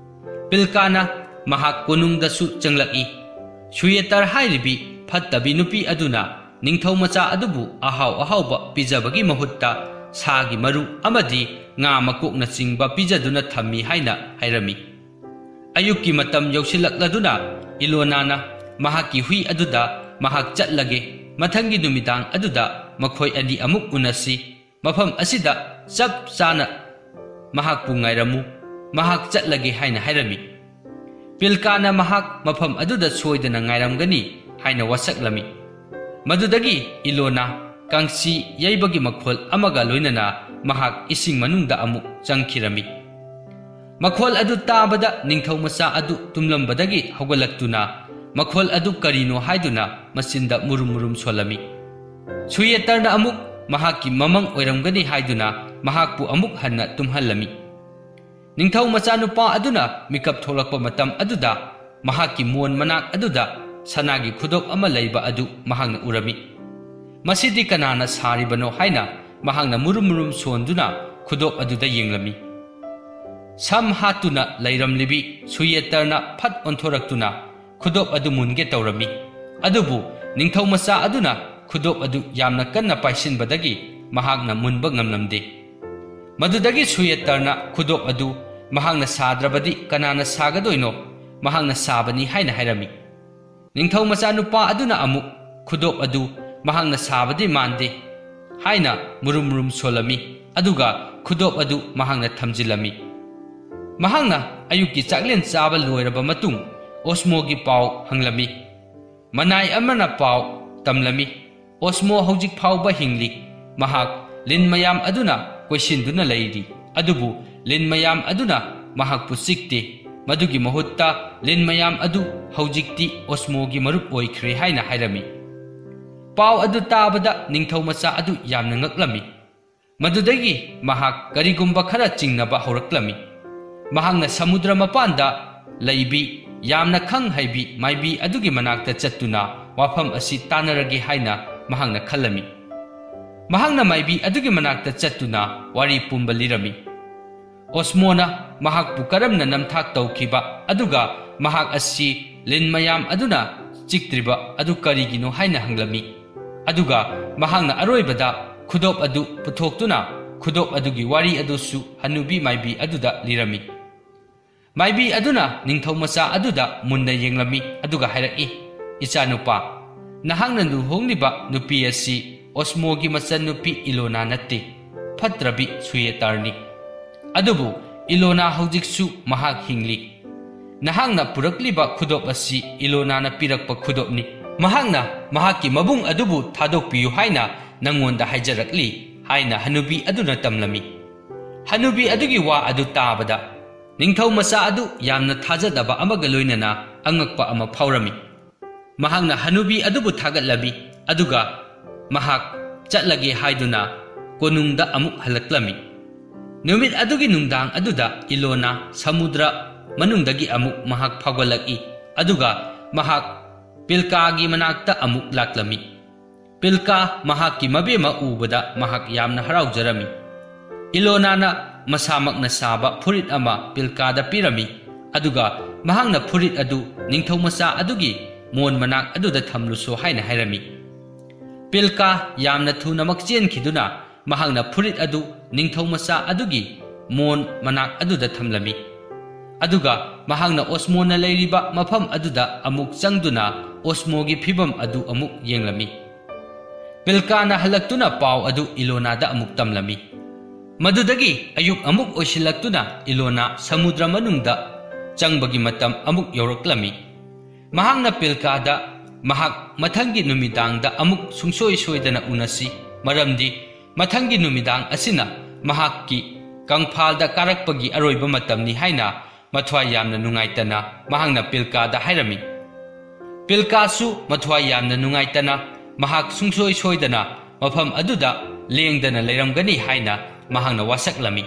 ꯄꯤꯜꯀꯥꯅ, "ꯃꯍꯥꯛ ꯀꯣꯅꯨꯡꯗꯁꯨ ꯆꯪꯂꯛꯏ꯫ ꯁꯨꯌꯦꯇꯔ ꯍꯥꯏꯔꯤꯕꯤ ꯐꯠꯇꯕꯤ ꯅꯨꯄꯤ ꯑꯗꯨꯅ ꯅꯤꯡꯊꯧ ꯃꯆꯥ ꯑꯗꯨꯕꯨ ꯑꯍꯥꯎ ꯑꯍꯥꯎꯕ ꯄꯤꯖꯕꯒꯤ ꯃꯍꯨꯠꯇ ꯁꯥꯒꯤ ꯃꯔꯨ ꯑꯃꯗꯤ ꯉꯥ ꯃꯀꯣꯛꯅꯆꯤꯡꯕ ꯄꯤꯖꯗꯨꯅ ꯊꯝꯃꯤ" ꯍꯥꯏꯅ ꯍꯥꯏꯔꯝꯃꯤ꯫ ꯑꯌꯨꯛꯀꯤ ꯃꯇꯝ ꯌꯧꯁꯤꯜꯂꯛꯂꯗꯨꯅ ꯏꯂꯣꯅꯥꯅ ꯃꯍꯥꯛꯀꯤ ꯍꯨꯏ ꯑꯗꯨꯗ ꯃꯍꯥꯛ ꯆꯠꯂꯒꯦ꯫ ꯃꯊꯪꯒꯤ ꯅꯨꯃꯤꯗꯥꯡ ꯑꯗꯨꯗ ꯃꯈꯣꯏ ꯑꯅꯤ ꯑꯃꯨꯛ ꯎꯅꯁꯤ꯫ ꯃꯐꯝ ꯑꯁꯤꯗ ꯆꯞ ꯆꯥꯅ ꯃꯍꯥꯛꯄꯨ ꯉꯥꯏꯔꯝꯃꯨ꯫ ꯃꯍꯥꯛ ꯆꯠꯂꯒꯦ ꯍꯥꯏꯅ ꯍꯥꯏꯔꯝꯃꯤ꯫ ꯄꯤꯜꯀꯥꯅ ꯃꯍꯥꯛ ꯃꯐꯝ ꯑꯗꯨꯗ ꯁꯣꯏꯗꯅ ꯉꯥꯏꯔꯝꯒꯅꯤ ꯍꯥꯏꯅ ꯋꯥꯁꯛꯂꯝꯃꯤ꯫ ꯃꯗꯨꯗꯒꯤ ꯏꯂꯣꯅꯥ ꯀꯥꯡꯁꯤ ꯌꯩꯕꯒꯤ ꯃꯈꯣꯜ ꯑꯃꯒ ꯂꯣꯏꯅꯅ ꯃꯍꯥꯛ ꯏꯁꯤꯡ ꯃꯅꯨꯡꯗ ꯑꯃꯨꯛ ꯆꯪꯈꯤꯔꯝꯃꯤ꯫ ꯃꯈꯣꯜ ꯑꯗꯨ ꯇꯥꯕꯗ ꯅꯤꯡꯊꯧ ꯃꯆꯥ ꯑꯗꯨ ꯇꯨꯝꯂꯝꯕꯗꯒꯤ ꯍꯧꯒꯠꯂꯛꯇꯨꯅ ꯃꯈꯣꯜ ꯑꯗꯨ ꯀꯔꯤꯅꯣ ꯍꯥꯏꯗꯨꯅ ꯃꯆꯤꯟꯗ ꯃꯨꯔꯨꯝ ꯃꯨꯔꯨꯝ ꯁꯣꯜꯂꯝꯃꯤ꯫ ꯁꯨꯌꯦꯇꯔꯅ ꯑꯃꯨꯛ ꯃꯍꯥꯛꯀꯤ ꯃꯃꯪ ꯑꯣꯏꯔꯝꯒꯅꯤ ꯍꯥꯏꯗꯨꯅ ꯃꯍꯥꯛꯄꯨ ꯑꯃꯨꯛ ꯍꯟꯅ ꯇꯨꯝꯍꯜꯂꯝꯃꯤ꯫ ꯅꯤꯡꯊꯧ ꯃꯆꯥꯅꯨꯄꯥ ꯑꯗꯨꯅ ꯃꯤꯀꯞ ꯊꯣꯛꯂꯛꯄ ꯃꯇꯝ ꯑꯗꯨꯗ ꯃꯍꯥꯛꯀꯤ ꯃꯣꯟ ꯃꯅꯥꯛ ꯑꯗꯨꯗ ꯁꯅꯥꯒꯤ ꯈꯨꯗꯣꯞ ꯑꯃ ꯂꯩꯕ ꯑꯗꯨ ꯃꯍꯥꯛꯅ ꯎꯔꯝꯃꯤ꯫ "ꯃꯁꯤꯗꯤ ꯀꯅꯥꯅ ꯁꯥꯔꯤꯕꯅꯣ?" ꯍꯥꯏꯅ ꯃꯍꯥꯛꯅ ꯃꯨꯔꯨꯝ ꯃꯨꯔꯨꯝ ꯁꯣꯟꯗꯨꯅ ꯈꯨꯗꯣꯞ ꯑꯗꯨꯗ ꯌꯦꯡꯂꯝꯃꯤ꯫ ꯁꯝ ꯍꯥꯠꯇꯨꯅ ꯂꯩꯔꯝꯂꯤꯕꯤ ꯁꯨꯌꯦꯇꯔꯅ ꯐꯠ ꯑꯣꯟꯊꯣꯔꯛꯇꯨꯅ ꯈꯨꯗꯣꯞ ꯑꯗꯨ ꯃꯨꯟꯒꯦ ꯇꯧꯔꯝꯃꯤ꯫ ꯑꯗꯨꯕꯨ ꯅꯤꯡꯊꯧ ꯃꯆꯥ ꯑꯗꯨꯅ ꯈꯨꯗꯣꯞ ꯑꯗꯨ ꯌꯥꯝꯅ ꯀꯟꯅ ꯄꯥꯏꯁꯤꯟꯕꯗꯒꯤ ꯃꯍꯥꯛꯅ ꯃꯨꯟꯕ ꯉꯝꯂꯝꯗꯦ꯫ ꯃꯗꯨꯗꯒꯤ ꯁꯨꯌꯦꯇꯔꯅ ꯈꯨꯗꯣꯞ ꯑꯗꯨ ꯃꯍꯥꯛꯅ ꯁꯥꯗ꯭ꯔꯕꯗꯤ ꯀꯅꯥꯅ ꯁꯥꯒꯗꯣꯏꯅꯣ? ꯃꯍꯥꯛꯅ ꯁꯥꯕꯅꯤ ꯍꯥꯏꯅ ꯍꯥꯏꯔꯝꯃꯤ꯫ ꯅꯤꯡꯊꯧ ꯃꯆꯥꯅꯨꯄꯥ ꯑꯗꯨꯅ ꯑꯃꯨꯛ ꯈꯨꯗꯣꯞ ꯑꯗꯨ ꯃꯍꯥꯛꯅ ꯁꯥꯕꯗꯤ ꯃꯥꯟꯗꯦ ꯍꯥꯏꯅ ꯃꯨꯔꯨꯝ ꯃꯨꯔꯨꯝ ꯁꯣꯜꯂꯝꯃꯤ, ꯑꯗꯨꯒ ꯈꯨꯗꯣꯞ ꯑꯗꯨ ꯃꯍꯥꯛꯅ ꯊꯝꯖꯤꯜꯂꯝꯃꯤ꯫ ꯃꯍꯥꯛꯅ ꯑꯌꯨꯛꯀꯤ ꯆꯥꯛꯂꯦꯟ ꯆꯥꯕ ꯂꯣꯏꯔꯕ ꯃꯇꯨꯡ ꯑꯣꯁꯃꯣꯒꯤ ꯄꯥꯎ ꯍꯪꯂꯝꯃꯤ꯫ ꯃꯅꯥꯏ ꯑꯃꯅ ꯄꯥꯎ ꯇꯝꯂꯝꯃꯤ, "ꯑꯣꯁꯃꯣ ꯍꯧꯖꯤꯛ ꯐꯥꯎꯕ ꯍꯤꯡꯂꯤ꯫ ꯃꯍꯥꯛ ꯂꯤꯟ ꯃꯌꯥꯝ ꯑꯗꯨꯅ ꯀꯣꯏꯁꯤꯟꯗꯨꯅ ꯂꯩꯔꯤ, ꯑꯗꯨꯕꯨ ꯂꯤꯟ ꯃꯌꯥꯝ ꯑꯗꯨꯅ ꯃꯍꯥꯛꯄꯨ ꯆꯤꯛꯇꯦ꯫ ꯃꯗꯨꯒꯤ ꯃꯍꯨꯠꯇ ꯂꯤꯟ ꯃꯌꯥꯝ ꯑꯗꯨ ꯍꯧꯖꯤꯛꯇꯤ ꯑꯣꯁꯃꯣꯒꯤ ꯃꯔꯨꯞ ꯑꯣꯏꯈ꯭ꯔꯦ" ꯍꯥꯏꯅ ꯍꯥꯏꯔꯝꯃꯤ꯫ ꯄꯥꯎ ꯑꯗꯨ ꯇꯥꯕꯗ ꯅꯤꯡꯊꯧ ꯃꯆꯥ ꯑꯗꯨ ꯌꯥꯝꯅ ꯉꯛꯂꯝꯃꯤ꯫ ꯃꯗꯨꯗꯒꯤ ꯃꯍꯥꯛ ꯀꯔꯤꯒꯨꯝꯕ ꯈꯔ ꯆꯤꯡꯅꯕ ꯍꯧꯔꯛꯂꯝꯃꯤ꯫ ꯃꯍꯥꯛꯅ ꯁꯃꯨꯗ꯭ꯔ ꯃꯄꯥꯟꯗ ꯂꯩꯕꯤ ꯌꯥꯝꯅ ꯈꯪ ꯍꯩꯕꯤ ꯃꯥꯏꯕꯤ ꯑꯗꯨꯒꯤ ꯃꯅꯥꯛꯇ ꯆꯠꯇꯨꯅ ꯋꯥꯐꯝ ꯑꯁꯤ ꯇꯥꯟꯅꯔꯒꯦ ꯍꯥꯏꯅ ꯃꯍꯥꯛꯅ ꯈꯜꯂꯝꯃꯤ꯫ ꯃꯍꯥꯛꯅ ꯃꯥꯏꯕꯤ ꯑꯗꯨꯒꯤ ꯃꯅꯥꯛꯇ ꯆꯠꯇꯨꯅ ꯋꯥꯔꯤ ꯄꯨꯝꯕ ꯂꯤꯔꯝꯃꯤ꯫ ꯑꯣꯁꯃꯣꯅ ꯃꯍꯥꯛꯄꯨ ꯀꯔꯝꯅ ꯅꯝꯊꯥꯛ ꯇꯧꯈꯤꯕ, ꯑꯗꯨꯒ ꯃꯍꯥꯛ ꯑꯁꯤ ꯂꯤꯟ ꯃꯌꯥꯝ ꯑꯗꯨꯅ ꯆꯤꯛꯇ꯭ꯔꯤꯕ ꯑꯗꯨ ꯀꯔꯤꯒꯤꯅꯣ ꯍꯥꯏꯅ ꯍꯪꯂꯝꯃꯤ꯫ ꯑꯗꯨꯒ ꯃꯍꯥꯛꯅ ꯑꯔꯣꯏꯕꯗ ꯈꯨꯗꯣꯞ ꯑꯗꯨ ꯄꯨꯊꯣꯛꯇꯨꯅ ꯈꯨꯗꯣꯞ ꯑꯗꯨꯒꯤ ꯋꯥꯔꯤ ꯑꯗꯨꯁꯨ ꯍꯅꯨꯕꯤ ꯃꯥꯏꯕꯤ ꯑꯗꯨꯗ ꯂꯤꯔꯝꯃꯤ꯫ ꯃꯥꯏꯕꯤ ꯑꯗꯨꯅ ꯅꯤꯡꯊꯧ ꯃꯆꯥ ꯑꯗꯨꯗ ꯃꯨꯟꯅ ꯌꯦꯡꯂꯝꯃꯤ, ꯑꯗꯨꯒ ꯍꯥꯏꯔꯛꯏ, "ꯏꯆꯥꯅꯨꯄꯥ, "ꯅꯍꯥꯛꯅ ꯂꯨꯍꯣꯡꯂꯤꯕ ꯅꯨꯄꯤ ꯑꯁꯤ ꯑꯣꯁꯃꯣꯒꯤ ꯃꯆꯟꯅꯨꯄꯤ ꯏꯂꯣꯅꯥ ꯅꯠꯇꯦ, ꯐꯠꯇ꯭ꯔꯕꯤ ꯁꯨꯌꯦꯇꯥꯔꯅꯤ꯫ ꯑꯗꯨꯕꯨ ꯏꯂꯣꯅꯥ ꯍꯧꯖꯤꯛꯁꯨ ꯃꯍꯥꯛ ꯍꯤꯡꯂꯤ꯫ ꯅꯍꯥꯛꯅ ꯄꯨꯔꯛꯂꯤꯕ ꯈꯨꯗꯣꯞ ꯑꯁꯤ ꯏꯂꯣꯅꯥꯅ ꯄꯤꯔꯛꯄ ꯈꯨꯗꯣꯞꯅꯤ꯫ ꯃꯍꯥꯛꯅ ꯃꯍꯥꯛꯀꯤ ꯃꯕꯨꯡ ꯑꯗꯨꯕꯨ ꯊꯥꯗꯣꯛꯄꯤꯌꯨ ꯍꯥꯏꯅ ꯅꯪꯉꯣꯟꯗ ꯍꯥꯏꯖꯔꯛꯂꯤ" ꯍꯥꯏꯅ ꯍꯅꯨꯕꯤ ꯑꯗꯨꯅ ꯇꯝꯂꯝꯃꯤ꯫ ꯍꯅꯨꯕꯤ ꯑꯗꯨꯒꯤ ꯋꯥ ꯑꯗꯨ ꯇꯥꯕꯗ ꯅꯤꯡꯊꯧ ꯃꯆꯥ ꯑꯗꯨ ꯌꯥꯝꯅ ꯊꯥꯖꯗꯕ ꯑꯃꯒ ꯂꯣꯏꯅꯅ ꯑꯉꯛꯄ ꯑꯃ ꯐꯥꯎꯔꯝꯃꯤ꯫ ꯃꯍꯥꯛꯅ ꯍꯅꯨꯕꯤ ꯑꯗꯨꯕꯨ ꯊꯥꯒꯠꯂꯝꯃꯤ, ꯑꯗꯨꯒ ꯃꯍꯥꯛ ꯆꯠꯂꯒꯦ ꯍꯥꯏꯗꯨꯅ ꯀꯣꯅꯨꯡꯗ ꯑꯃꯨꯛ ꯍꯜꯂꯛꯂꯝꯃꯤ꯫ ꯅꯨꯃꯤꯠ ꯑꯗꯨꯒꯤ ꯅꯨꯡꯗꯥꯡ ꯑꯗꯨꯗ ꯏꯂꯣꯅꯥ ꯁꯃꯨꯗ꯭ꯔ ꯃꯅꯨꯡꯗꯒꯤ ꯑꯃꯨꯛ ꯃꯍꯥꯛ ꯐꯥꯎꯒꯠꯂꯛꯏ, ꯑꯗꯨꯒ ꯃꯍꯥꯛ ꯄꯤꯜꯀꯥꯒꯤ ꯃꯅꯥꯛꯇ ꯑꯃꯨꯛ ꯂꯥꯛꯂꯝꯃꯤ꯫ ꯄꯤꯜꯀꯥ ꯃꯍꯥꯛꯀꯤ ꯃꯕꯦꯝꯃ ꯎꯕꯗ ꯃꯍꯥꯛ ꯌꯥꯝꯅ ꯍꯔꯥꯎꯖꯔꯝꯃꯤ꯫ ꯏꯂꯣꯅꯥꯅ ꯃꯁꯥꯃꯛꯅ ꯁꯥꯕ ꯐꯨꯔꯤꯠ ꯑꯃ ꯄꯤꯜꯀꯥꯗ ꯄꯤꯔꯝꯃꯤ, ꯑꯗꯨꯒ ꯃꯍꯥꯛꯅ ꯐꯨꯔꯤꯠ ꯑꯗꯨ ꯅꯤꯡꯊꯧ ꯃꯆꯥ ꯑꯗꯨꯒꯤ ꯃꯣꯟ ꯃꯅꯥꯛ ꯑꯗꯨꯗ ꯊꯝꯂꯨꯁꯣ ꯍꯥꯏꯅ ꯍꯥꯏꯔꯝꯃꯤ꯫ ꯄꯤꯜꯀꯥ ꯌꯥꯝꯅ ꯊꯨꯅꯃꯛ ꯆꯦꯟꯈꯤꯗꯨꯅ ꯃꯍꯥꯛꯅ ꯐꯨꯔꯤꯠ ꯑꯗꯨ ꯅꯤꯡꯊꯧ ꯃꯆꯥ ꯑꯗꯨꯒꯤ ꯃꯣꯟ ꯃꯅꯥꯛ ꯑꯗꯨꯗ ꯊꯝꯂꯝꯃꯤ꯫ ꯑꯗꯨꯒ ꯃꯍꯥꯛꯅ ꯑꯣꯁꯃꯣꯅ ꯂꯩꯔꯤꯕ ꯃꯐꯝ ꯑꯗꯨꯗ ꯑꯃꯨꯛ ꯆꯪꯗꯨꯅ ꯑꯣꯁꯃꯣꯒꯤ ꯐꯤꯚꯝ ꯑꯗꯨ ꯑꯃꯨꯛ ꯌꯦꯡꯂꯝꯃꯤ꯫ ꯄꯤꯜꯀꯥꯅ ꯍꯜꯂꯛꯇꯨꯅ ꯄꯥꯎ ꯑꯗꯨ ꯏꯂꯣꯅꯥꯗ ꯑꯃꯨꯛ ꯇꯝꯂꯝꯃꯤ꯫ ꯃꯗꯨꯗꯒꯤ ꯑꯌꯨꯛ ꯑꯃꯨꯛ ꯑꯣꯏꯁꯤꯜꯂꯛꯇꯨꯅ ꯏꯂꯣꯅꯥ ꯁꯃꯨꯗ꯭ꯔ ꯃꯅꯨꯡꯗ ꯆꯪꯕꯒꯤ ꯃꯇꯝ ꯑꯃꯨꯛ ꯌꯧꯔꯛꯂꯝꯃꯤ꯫ ꯃꯍꯥꯛꯅ ꯄꯤꯜꯀꯥꯗ ꯃꯍꯥꯛ ꯃꯊꯪꯒꯤ ꯅꯨꯃꯤꯗꯥꯡꯗ ꯑꯃꯨꯛ ꯁꯨꯡꯁꯣꯏ ꯁꯣꯏꯗꯅ ꯎꯅꯁꯤ, ꯃꯔꯝꯗꯤ ꯃꯊꯪꯒꯤ ꯅꯨꯃꯤꯗꯥꯡ ꯑꯁꯤꯅ ꯃꯍꯥꯛꯀꯤ ꯀꯪꯐꯥꯜꯗ ꯀꯥꯔꯛꯄꯒꯤ ꯑꯔꯣꯏꯕ ꯃꯇꯝꯅꯤ ꯍꯥꯏꯅ ꯃꯊ꯭ꯋꯥꯏ ꯌꯥꯝꯅ ꯅꯨꯡꯉꯥꯏꯇꯅ ꯃꯍꯥꯛꯅ ꯄꯤꯜꯀꯥꯗ ꯍꯥꯏꯔꯝꯃꯤ꯫ ꯄꯤꯜꯀꯥꯁꯨ ꯃꯊ꯭ꯋꯥꯏ ꯌꯥꯝꯅ ꯅꯨꯡꯉꯥꯏꯇꯅ ꯃꯍꯥꯛ ꯁꯨꯡꯁꯣꯏ ꯁꯣꯏꯗꯅ ꯃꯐꯝ ꯑꯗꯨꯗ ꯂꯦꯡꯗꯅ ꯂꯩꯔꯝꯒꯅꯤ ꯍꯥꯏꯅ ꯃꯍꯥꯛꯅ ꯋꯥꯁꯛꯂꯝꯃꯤ꯫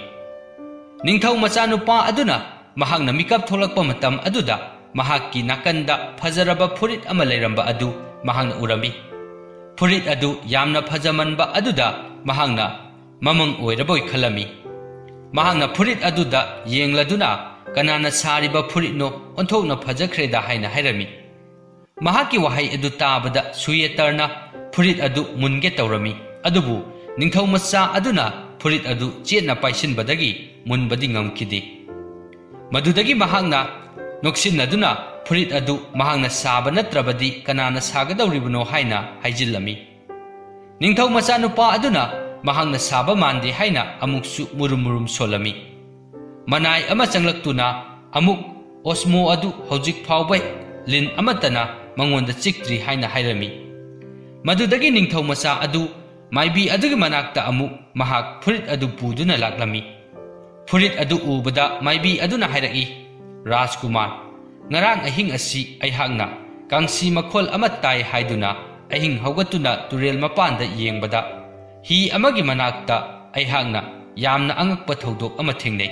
ꯅꯤꯡꯊꯧ ꯃꯆꯥꯅꯨꯄꯥ ꯑꯗꯨꯅ ꯃꯍꯥꯛꯅ ꯃꯤꯀꯞ ꯊꯣꯛꯂꯛꯄ ꯃꯇꯝ ꯑꯗꯨꯗ ꯃꯍꯥꯛꯀꯤ ꯅꯥꯀꯟꯗ ꯐꯖꯔꯕ ꯐꯨꯔꯤꯠ ꯑꯃ ꯂꯩꯔꯝꯕ ꯑꯗꯨ ꯃꯍꯥꯛꯅ ꯎꯔꯝꯃꯤ꯫ ꯐꯨꯔꯤꯠ ꯑꯗꯨ ꯌꯥꯝꯅ ꯐꯖꯃꯟꯕ ꯑꯗꯨꯗ ꯃꯍꯥꯛꯅ ꯃꯃꯪ ꯑꯣꯏꯔꯕꯣꯏ ꯈꯜꯂꯝꯃꯤ꯫ ꯃꯍꯥꯛꯅ ꯐꯨꯔꯤꯠ ꯑꯗꯨꯗ ꯌꯦꯡꯂꯗꯨꯅ, "ꯀꯅꯥꯅ ꯁꯥꯔꯤꯕ ꯐꯨꯔꯤꯠꯅꯣ? ꯑꯣꯟꯊꯣꯛꯅ ꯐꯖꯈ꯭ꯔꯦꯗ" ꯍꯥꯏꯅ ꯍꯥꯏꯔꯝꯃꯤ꯫ ꯃꯍꯥꯛꯀꯤ ꯋꯥꯍꯩ ꯑꯗꯨ ꯇꯥꯕꯗ ꯁꯨꯌꯦꯇꯔꯅ ꯐꯨꯔꯤꯠ ꯑꯗꯨ ꯃꯨꯟꯒꯦ ꯇꯧꯔꯝꯃꯤ, ꯑꯗꯨꯕꯨ ꯅꯤꯡꯊꯧ ꯃꯆꯥ ꯑꯗꯨꯅ ꯐꯨꯔꯤꯠ ꯑꯗꯨ ꯆꯦꯠꯅ ꯄꯥꯏꯁꯤꯟꯕꯗꯒꯤ ꯃꯨꯟꯕꯗꯤ ꯉꯝꯈꯤꯗꯦ꯫ ꯃꯗꯨꯗꯒꯤ ꯃꯍꯥꯛꯅ ꯅꯣꯛꯁꯤꯟꯅꯗꯨꯅ ꯐꯨꯔꯤꯠ ꯑꯗꯨ ꯃꯍꯥꯛꯅ ꯁꯥꯕ ꯅꯠꯇ꯭ꯔꯕꯗꯤ ꯀꯅꯥꯅ ꯁꯥꯒꯗꯧꯔꯤꯕꯅꯣ ꯍꯥꯏꯅ ꯍꯥꯏꯖꯤꯜꯂꯝꯃꯤ꯫ ꯅꯤꯡꯊꯧ ꯃꯆꯥꯅꯨꯄꯥ ꯑꯗꯨꯅ ꯃꯍꯥꯛꯅ ꯁꯥꯕ ꯃꯥꯟꯗꯦ ꯍꯥꯏꯅ ꯑꯃꯨꯛꯁꯨ ꯃꯨꯔꯨꯝ ꯃꯨꯔꯨꯝ ꯁꯣꯜꯂꯝꯃꯤ꯫ ꯃꯅꯥꯏ ꯑꯃ ꯆꯪꯂꯛꯇꯨꯅ ꯑꯃꯨꯛ ꯑꯣꯁꯃꯣ ꯑꯗꯨ ꯍꯧꯖꯤꯛ ꯐꯥꯎꯕ ꯂꯤꯟ ꯑꯃꯠꯇꯅ ꯃꯉꯣꯟꯗ ꯆꯤꯛꯇ꯭ꯔꯤ ꯍꯥꯏꯅ ꯍꯥꯏꯔꯝꯃꯤ꯫ ꯃꯗꯨꯗꯒꯤ ꯅꯤꯡꯊꯧ ꯃꯆꯥ ꯑꯗꯨ ꯃꯥꯏꯕꯤ ꯑꯗꯨꯒꯤ ꯃꯅꯥꯛꯇ ꯑꯃꯨꯛ ꯃꯍꯥꯛ ꯐꯨꯔꯤꯠ ꯑꯗꯨ ꯄꯨꯗꯨꯅ ꯂꯥꯛꯂꯝꯃꯤ꯫ ꯐꯨꯔꯤꯠ ꯑꯗꯨ ꯎꯕꯗ ꯃꯥꯏꯕꯤ ꯑꯗꯨꯅ ꯍꯥꯏꯔꯛꯏ, "ꯔꯥꯖꯀꯨꯃꯥꯔ, ꯉꯔꯥꯡ ꯑꯍꯤꯡ ꯑꯁꯤ ꯑꯩꯍꯥꯛꯅ ꯀꯥꯡꯁꯤ ꯃꯈꯣꯜ ꯑꯃ ꯇꯥꯏ ꯍꯥꯏꯗꯨꯅ ꯑꯍꯤꯡ ꯍꯧꯒꯠꯇꯨꯅ ꯇꯨꯔꯦꯜ ꯃꯄꯥꯟꯗ ꯌꯦꯡꯕꯗ ꯍꯤ ꯑꯃꯒꯤ ꯃꯅꯥꯛꯇ ꯑꯩꯍꯥꯛꯅ ꯌꯥꯝꯅ ꯑꯉꯛꯄ ꯊꯧꯗꯣꯛ ꯑꯃ ꯊꯦꯡꯅꯩ꯫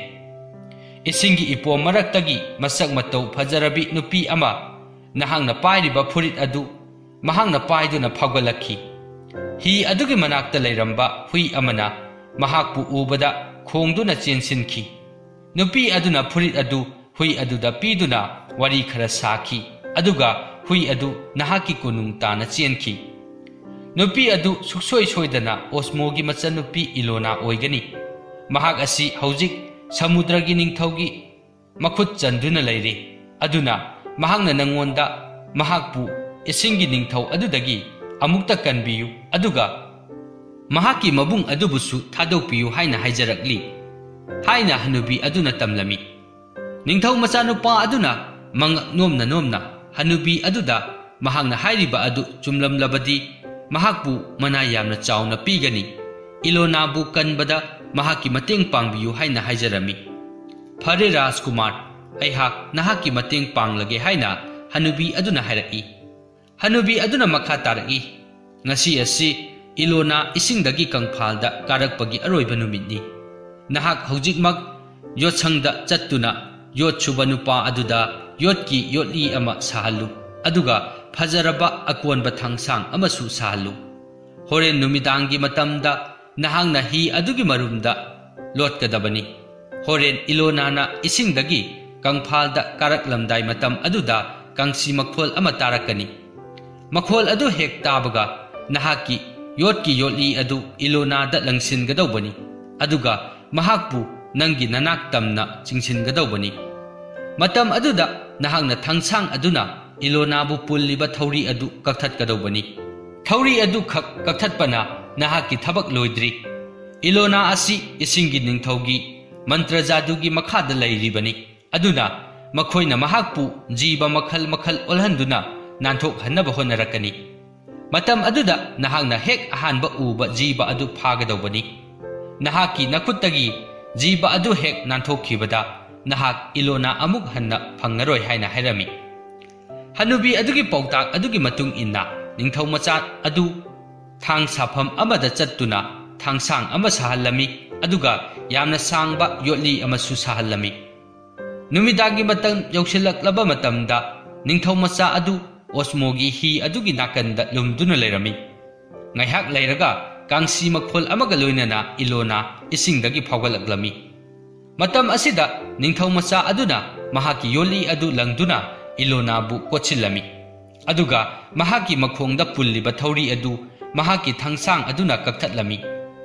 ꯏꯁꯤꯡꯒꯤ ꯏꯄꯣꯝ ꯃꯔꯛꯇꯒꯤ ꯃꯁꯛ ꯃꯇꯧ ꯐꯖꯔꯕꯤ ꯅꯨꯄꯤ ꯑꯃ ꯅꯍꯥꯛꯅ ꯄꯥꯏꯔꯤꯕ ꯐꯨꯔꯤꯠ ꯑꯗꯨ ꯃꯍꯥꯛꯅ ꯄꯥꯏꯗꯨꯅ ꯐꯥꯎꯒꯠꯂꯛꯈꯤ꯫ ꯍꯤ ꯑꯗꯨꯒꯤ ꯃꯅꯥꯛꯇ ꯂꯩꯔꯝꯕ ꯍꯨꯏ ꯑꯃꯅ ꯃꯍꯥꯛꯄꯨ ꯎꯕꯗ ꯈꯣꯡꯗꯨꯅ ꯆꯦꯟꯁꯤꯟꯈꯤ꯫ ꯅꯨꯄꯤ ꯑꯗꯨꯅ ꯐꯨꯔꯤꯠ ꯑꯗꯨ ꯍꯨꯏ ꯑꯗꯨꯗ ꯄꯤꯗꯨꯅ ꯋꯥꯔꯤ ꯈꯔ ꯁꯥꯈꯤ, ꯑꯗꯨꯒ ꯍꯨꯏ ꯑꯗꯨ ꯅꯍꯥꯛꯀꯤ ꯀꯣꯅꯨꯡ ꯇꯥꯅ ꯆꯦꯟꯈꯤ꯫ ꯅꯨꯄꯤ ꯑꯗꯨ ꯁꯨꯛꯁꯣꯏ ꯁꯣꯏꯗꯅ ꯑꯣꯁꯃꯣꯒꯤ ꯃꯆꯟꯅꯨꯄꯤ ꯏꯂꯣꯅꯥ ꯑꯣꯏꯒꯅꯤ꯫ ꯃꯍꯥꯛ ꯑꯁꯤ ꯍꯧꯖꯤꯛ ꯁꯃꯨꯗ꯭ꯔꯒꯤ ꯅꯤꯡꯊꯧꯒꯤ ꯃꯈꯨꯠ ꯆꯟꯗꯨꯅ ꯂꯩꯔꯤ꯫ ꯑꯗꯨꯅ ꯃꯍꯥꯛꯅ ꯅꯪꯉꯣꯟꯗ ꯃꯍꯥꯛꯄꯨ ꯏꯁꯤꯡꯒꯤ ꯅꯤꯡꯊꯧ ꯑꯗꯨꯗꯒꯤ ꯑꯃꯨꯛꯇ ꯀꯟꯕꯤꯌꯨ, ꯑꯗꯨꯒ ꯃꯍꯥꯛꯀꯤ ꯃꯕꯨꯡ ꯑꯗꯨꯕꯨꯁꯨ ꯊꯥꯗꯣꯛꯄꯤꯌꯨ ꯍꯥꯏꯅ ꯍꯥꯏꯖꯔꯛꯂꯤ" ꯍꯥꯏꯅ ꯍꯅꯨꯕꯤ ꯑꯗꯨꯅ ꯇꯝꯂꯝꯃꯤ꯫ ꯅꯤꯡꯊꯧ ꯃꯆꯥꯅꯨꯄꯥ ꯑꯗꯨꯅ ꯃꯉꯛ ꯅꯣꯝꯅ ꯅꯣꯝꯅ ꯍꯅꯨꯕꯤ ꯑꯗꯨꯗ ꯃꯍꯥꯛꯅ ꯍꯥꯏꯔꯤꯕ ꯑꯗꯨ ꯆꯨꯝꯂꯝꯂꯕꯗꯤ ꯃꯍꯥꯛꯄꯨ ꯃꯅꯥ ꯌꯥꯝꯅ ꯆꯥꯎꯅ ꯄꯤꯒꯅꯤ꯫ ꯏꯂꯣꯅꯥꯕꯨ ꯀꯟꯕꯗ ꯃꯍꯥꯛꯀꯤ ꯃꯇꯦꯡ ꯄꯥꯡꯕꯤꯌꯨ ꯍꯥꯏꯅ ꯍꯥꯏꯖꯔꯝꯃꯤ꯫ "ꯐꯔꯦ ꯔꯥꯖꯀꯨꯃꯥꯔ, ꯑꯩꯍꯥꯛ ꯅꯍꯥꯛꯀꯤ ꯃꯇꯦꯡ ꯄꯥꯡꯂꯒꯦ" ꯍꯥꯏꯅ ꯍꯅꯨꯕꯤ ꯑꯗꯨꯅ ꯍꯥꯏꯔꯛꯏ꯫ ꯍꯅꯨꯕꯤ ꯑꯗꯨꯅ ꯃꯈꯥ ꯇꯥꯔꯛꯏ, "ꯉꯁꯤ ꯑꯁꯤ ꯏꯂꯣꯅꯥ ꯏꯁꯤꯡꯗꯒꯤ ꯀꯪꯐꯥꯜꯗ ꯀꯥꯔꯛꯄꯒꯤ ꯑꯔꯣꯏꯕ ꯅꯨꯃꯤꯠꯅꯤ꯫ ꯅꯍꯥꯛ ꯍꯧꯖꯤꯛꯃꯛ ꯌꯣꯠꯁꯪꯗ ꯆꯠꯇꯨꯅ ꯌꯣꯠ ꯁꯨꯕ ꯅꯨꯄꯥ ꯑꯗꯨꯗ ꯌꯣꯠꯀꯤ ꯌꯣꯠꯂꯤ ꯑꯃ ꯁꯥꯍꯜꯂꯨ, ꯑꯗꯨꯒ ꯐꯖꯔꯕ ꯑꯀꯣꯟꯕ ꯊꯥꯡꯁꯥꯡ ꯑꯃꯁꯨ ꯁꯥꯍꯜꯂꯨ꯫ ꯍꯣꯔꯦꯟ ꯅꯨꯃꯤꯗꯥꯡꯒꯤ ꯃꯇꯝꯗ ꯅꯍꯥꯛꯅ ꯍꯤ ꯑꯗꯨꯒꯤ ꯃꯔꯨꯝꯗ ꯂꯣꯠꯀꯗꯕꯅꯤ꯫ ꯍꯣꯔꯦꯟ ꯏꯂꯣꯅꯥꯅ ꯏꯁꯤꯡꯗꯒꯤ ꯀꯪꯐꯥꯜꯗ ꯀꯥꯔꯛꯂꯝꯗꯥꯏ ꯃꯇꯝ ꯑꯗꯨꯗ ꯀꯥꯡꯁꯤ ꯃꯈꯣꯜ ꯑꯃ ꯇꯥꯔꯛꯀꯅꯤ꯫ ꯃꯈꯣꯜ ꯑꯗꯨ ꯍꯦꯛ ꯇꯥꯕꯒ ꯅꯍꯥꯛꯀꯤ ꯌꯣꯠꯀꯤ ꯌꯣꯠꯂꯤ ꯑꯗꯨ ꯏꯂꯣꯅꯥꯗ ꯂꯪꯁꯤꯟꯒꯗꯧꯕꯅꯤ, ꯑꯗꯨꯒ ꯃꯍꯥꯛꯄꯨ ꯅꯪꯒꯤ ꯅꯅꯥꯛ ꯇꯝꯅ ꯆꯤꯡꯁꯤꯟꯒꯗꯧꯕꯅꯤ"꯫ ꯃꯇꯝ ꯑꯗꯨꯗ ꯅꯍꯥꯛꯅ ꯊꯥꯡꯁꯥꯡ ꯑꯗꯨꯅ ꯏꯂꯣꯅꯥꯕꯨ ꯄꯨꯜꯂꯤꯕ ꯊꯧꯔꯤ ꯑꯗꯨ ꯀꯛꯊꯠꯀꯗꯧꯕꯅꯤ꯫ ꯊꯧꯔꯤ ꯑꯗꯨ ꯈꯛ ꯀꯛꯊꯠꯄꯅ ꯅꯍꯥꯛꯀꯤ ꯊꯕꯛ ꯂꯣꯏꯗ꯭ꯔꯤ꯫ ꯏꯂꯣꯅꯥ ꯑꯁꯤ ꯏꯁꯤꯡꯒꯤ ꯅꯤꯡꯊꯧꯒꯤ ꯃꯟꯇ꯭ꯔ ꯖꯥꯗꯨꯒꯤ ꯃꯈꯥꯗ ꯂꯩꯔꯤꯕꯅꯤ꯫ ꯑꯗꯨꯅ ꯃꯈꯣꯏꯅ ꯃꯍꯥꯛꯄꯨ ꯖꯤꯕ ꯃꯈꯜ ꯃꯈꯜ ꯑꯣꯜꯍꯟꯗꯨꯅ ꯅꯥꯟꯊꯣꯛꯍꯟꯅꯕ ꯍꯣꯠꯅꯔꯛꯀꯅꯤ꯫ ꯃꯇꯝ ꯑꯗꯨꯗ ꯅꯍꯥꯛꯅ ꯍꯦꯛ ꯑꯍꯥꯟꯕ ꯎꯕ ꯖꯤꯕ ꯑꯗꯨ ꯐꯥꯒꯗꯧꯕꯅꯤ꯫ ꯅꯍꯥꯛꯀꯤ ꯅꯈꯨꯠꯇꯒꯤ ꯖꯤꯕ ꯑꯗꯨ ꯍꯦꯛ ꯅꯥꯟꯊꯣꯛꯈꯤꯕꯗ, ꯅꯍꯥꯛ ꯏꯂꯣꯅꯥ ꯑꯃꯨꯛ ꯍꯟꯅ ꯐꯪꯉꯔꯣꯏ ꯍꯥꯏꯅ ꯍꯥꯏꯔꯝꯃꯤ꯫ ꯍꯅꯨꯕꯤ ꯑꯗꯨꯒꯤ ꯄꯥꯎꯇꯥꯛ ꯑꯗꯨꯒꯤ ꯃꯇꯨꯡ ꯏꯟꯅ, ꯅꯤꯡꯊꯧ ꯃꯆꯥ ꯑꯗꯨ ꯊꯥꯡ ꯁꯥꯐꯝ ꯑꯃꯗ ꯆꯠꯇꯨꯅ ꯊꯥꯡꯁꯥꯡ ꯑꯃ ꯁꯥꯍꯜꯂꯝꯃꯤ, ꯑꯗꯨꯒ ꯌꯥꯝꯅ ꯁꯥꯡꯕ ꯌꯣꯠꯂꯤ ꯑꯃꯁꯨ ꯁꯥꯍꯜꯂꯝꯃꯤ꯫ ꯅꯨꯃꯤꯗꯥꯡꯒꯤ ꯃꯇꯝ ꯌꯧꯁꯤꯜꯂꯛꯂꯕ ꯃꯇꯝꯗ, ꯅꯤꯡꯊꯧ ꯃꯆꯥ ꯑꯗꯨ ꯑꯣꯁꯃꯣꯒꯤ ꯍꯤ ꯑꯗꯨꯒꯤ ꯅꯥꯀꯟꯗ ꯂꯨꯝꯗꯨꯅ ꯂꯩꯔꯝꯃꯤ꯫ ꯉꯥꯏꯍꯥꯛ ꯂꯩꯔꯒ, ꯀꯥꯡꯁꯤ ꯃꯈꯣꯜ ꯑꯃꯒ ꯂꯣꯏꯅꯅ ꯏꯂꯣꯅꯥ ꯏꯁꯤꯡꯗꯒꯤ ꯐꯥꯎꯒꯠꯂꯛꯂꯝꯃꯤ꯫ ꯃꯇꯝ ꯑꯁꯤꯗ, ꯅꯤꯡꯊꯧ ꯃꯆꯥ ꯑꯗꯨꯅ ꯃꯍꯥꯛꯀꯤ ꯌꯣꯠꯂꯤ ꯑꯗꯨ ꯂꯪꯗꯨꯅ ꯏꯂꯣꯅꯥꯕꯨ ꯀꯣꯠꯁꯤꯜꯂꯝꯃꯤ, ꯑꯗꯨꯒ ꯃꯍꯥꯛꯀꯤ ꯃꯈꯣꯡꯗ ꯄꯨꯜꯂꯤꯕ ꯊꯧꯔꯤ ꯑꯗꯨ ꯃꯍꯥꯛꯀꯤ ꯊꯥꯡꯁꯥꯡ ꯑꯗꯨꯅ ꯀꯛꯊꯠꯂꯝꯃꯤ꯫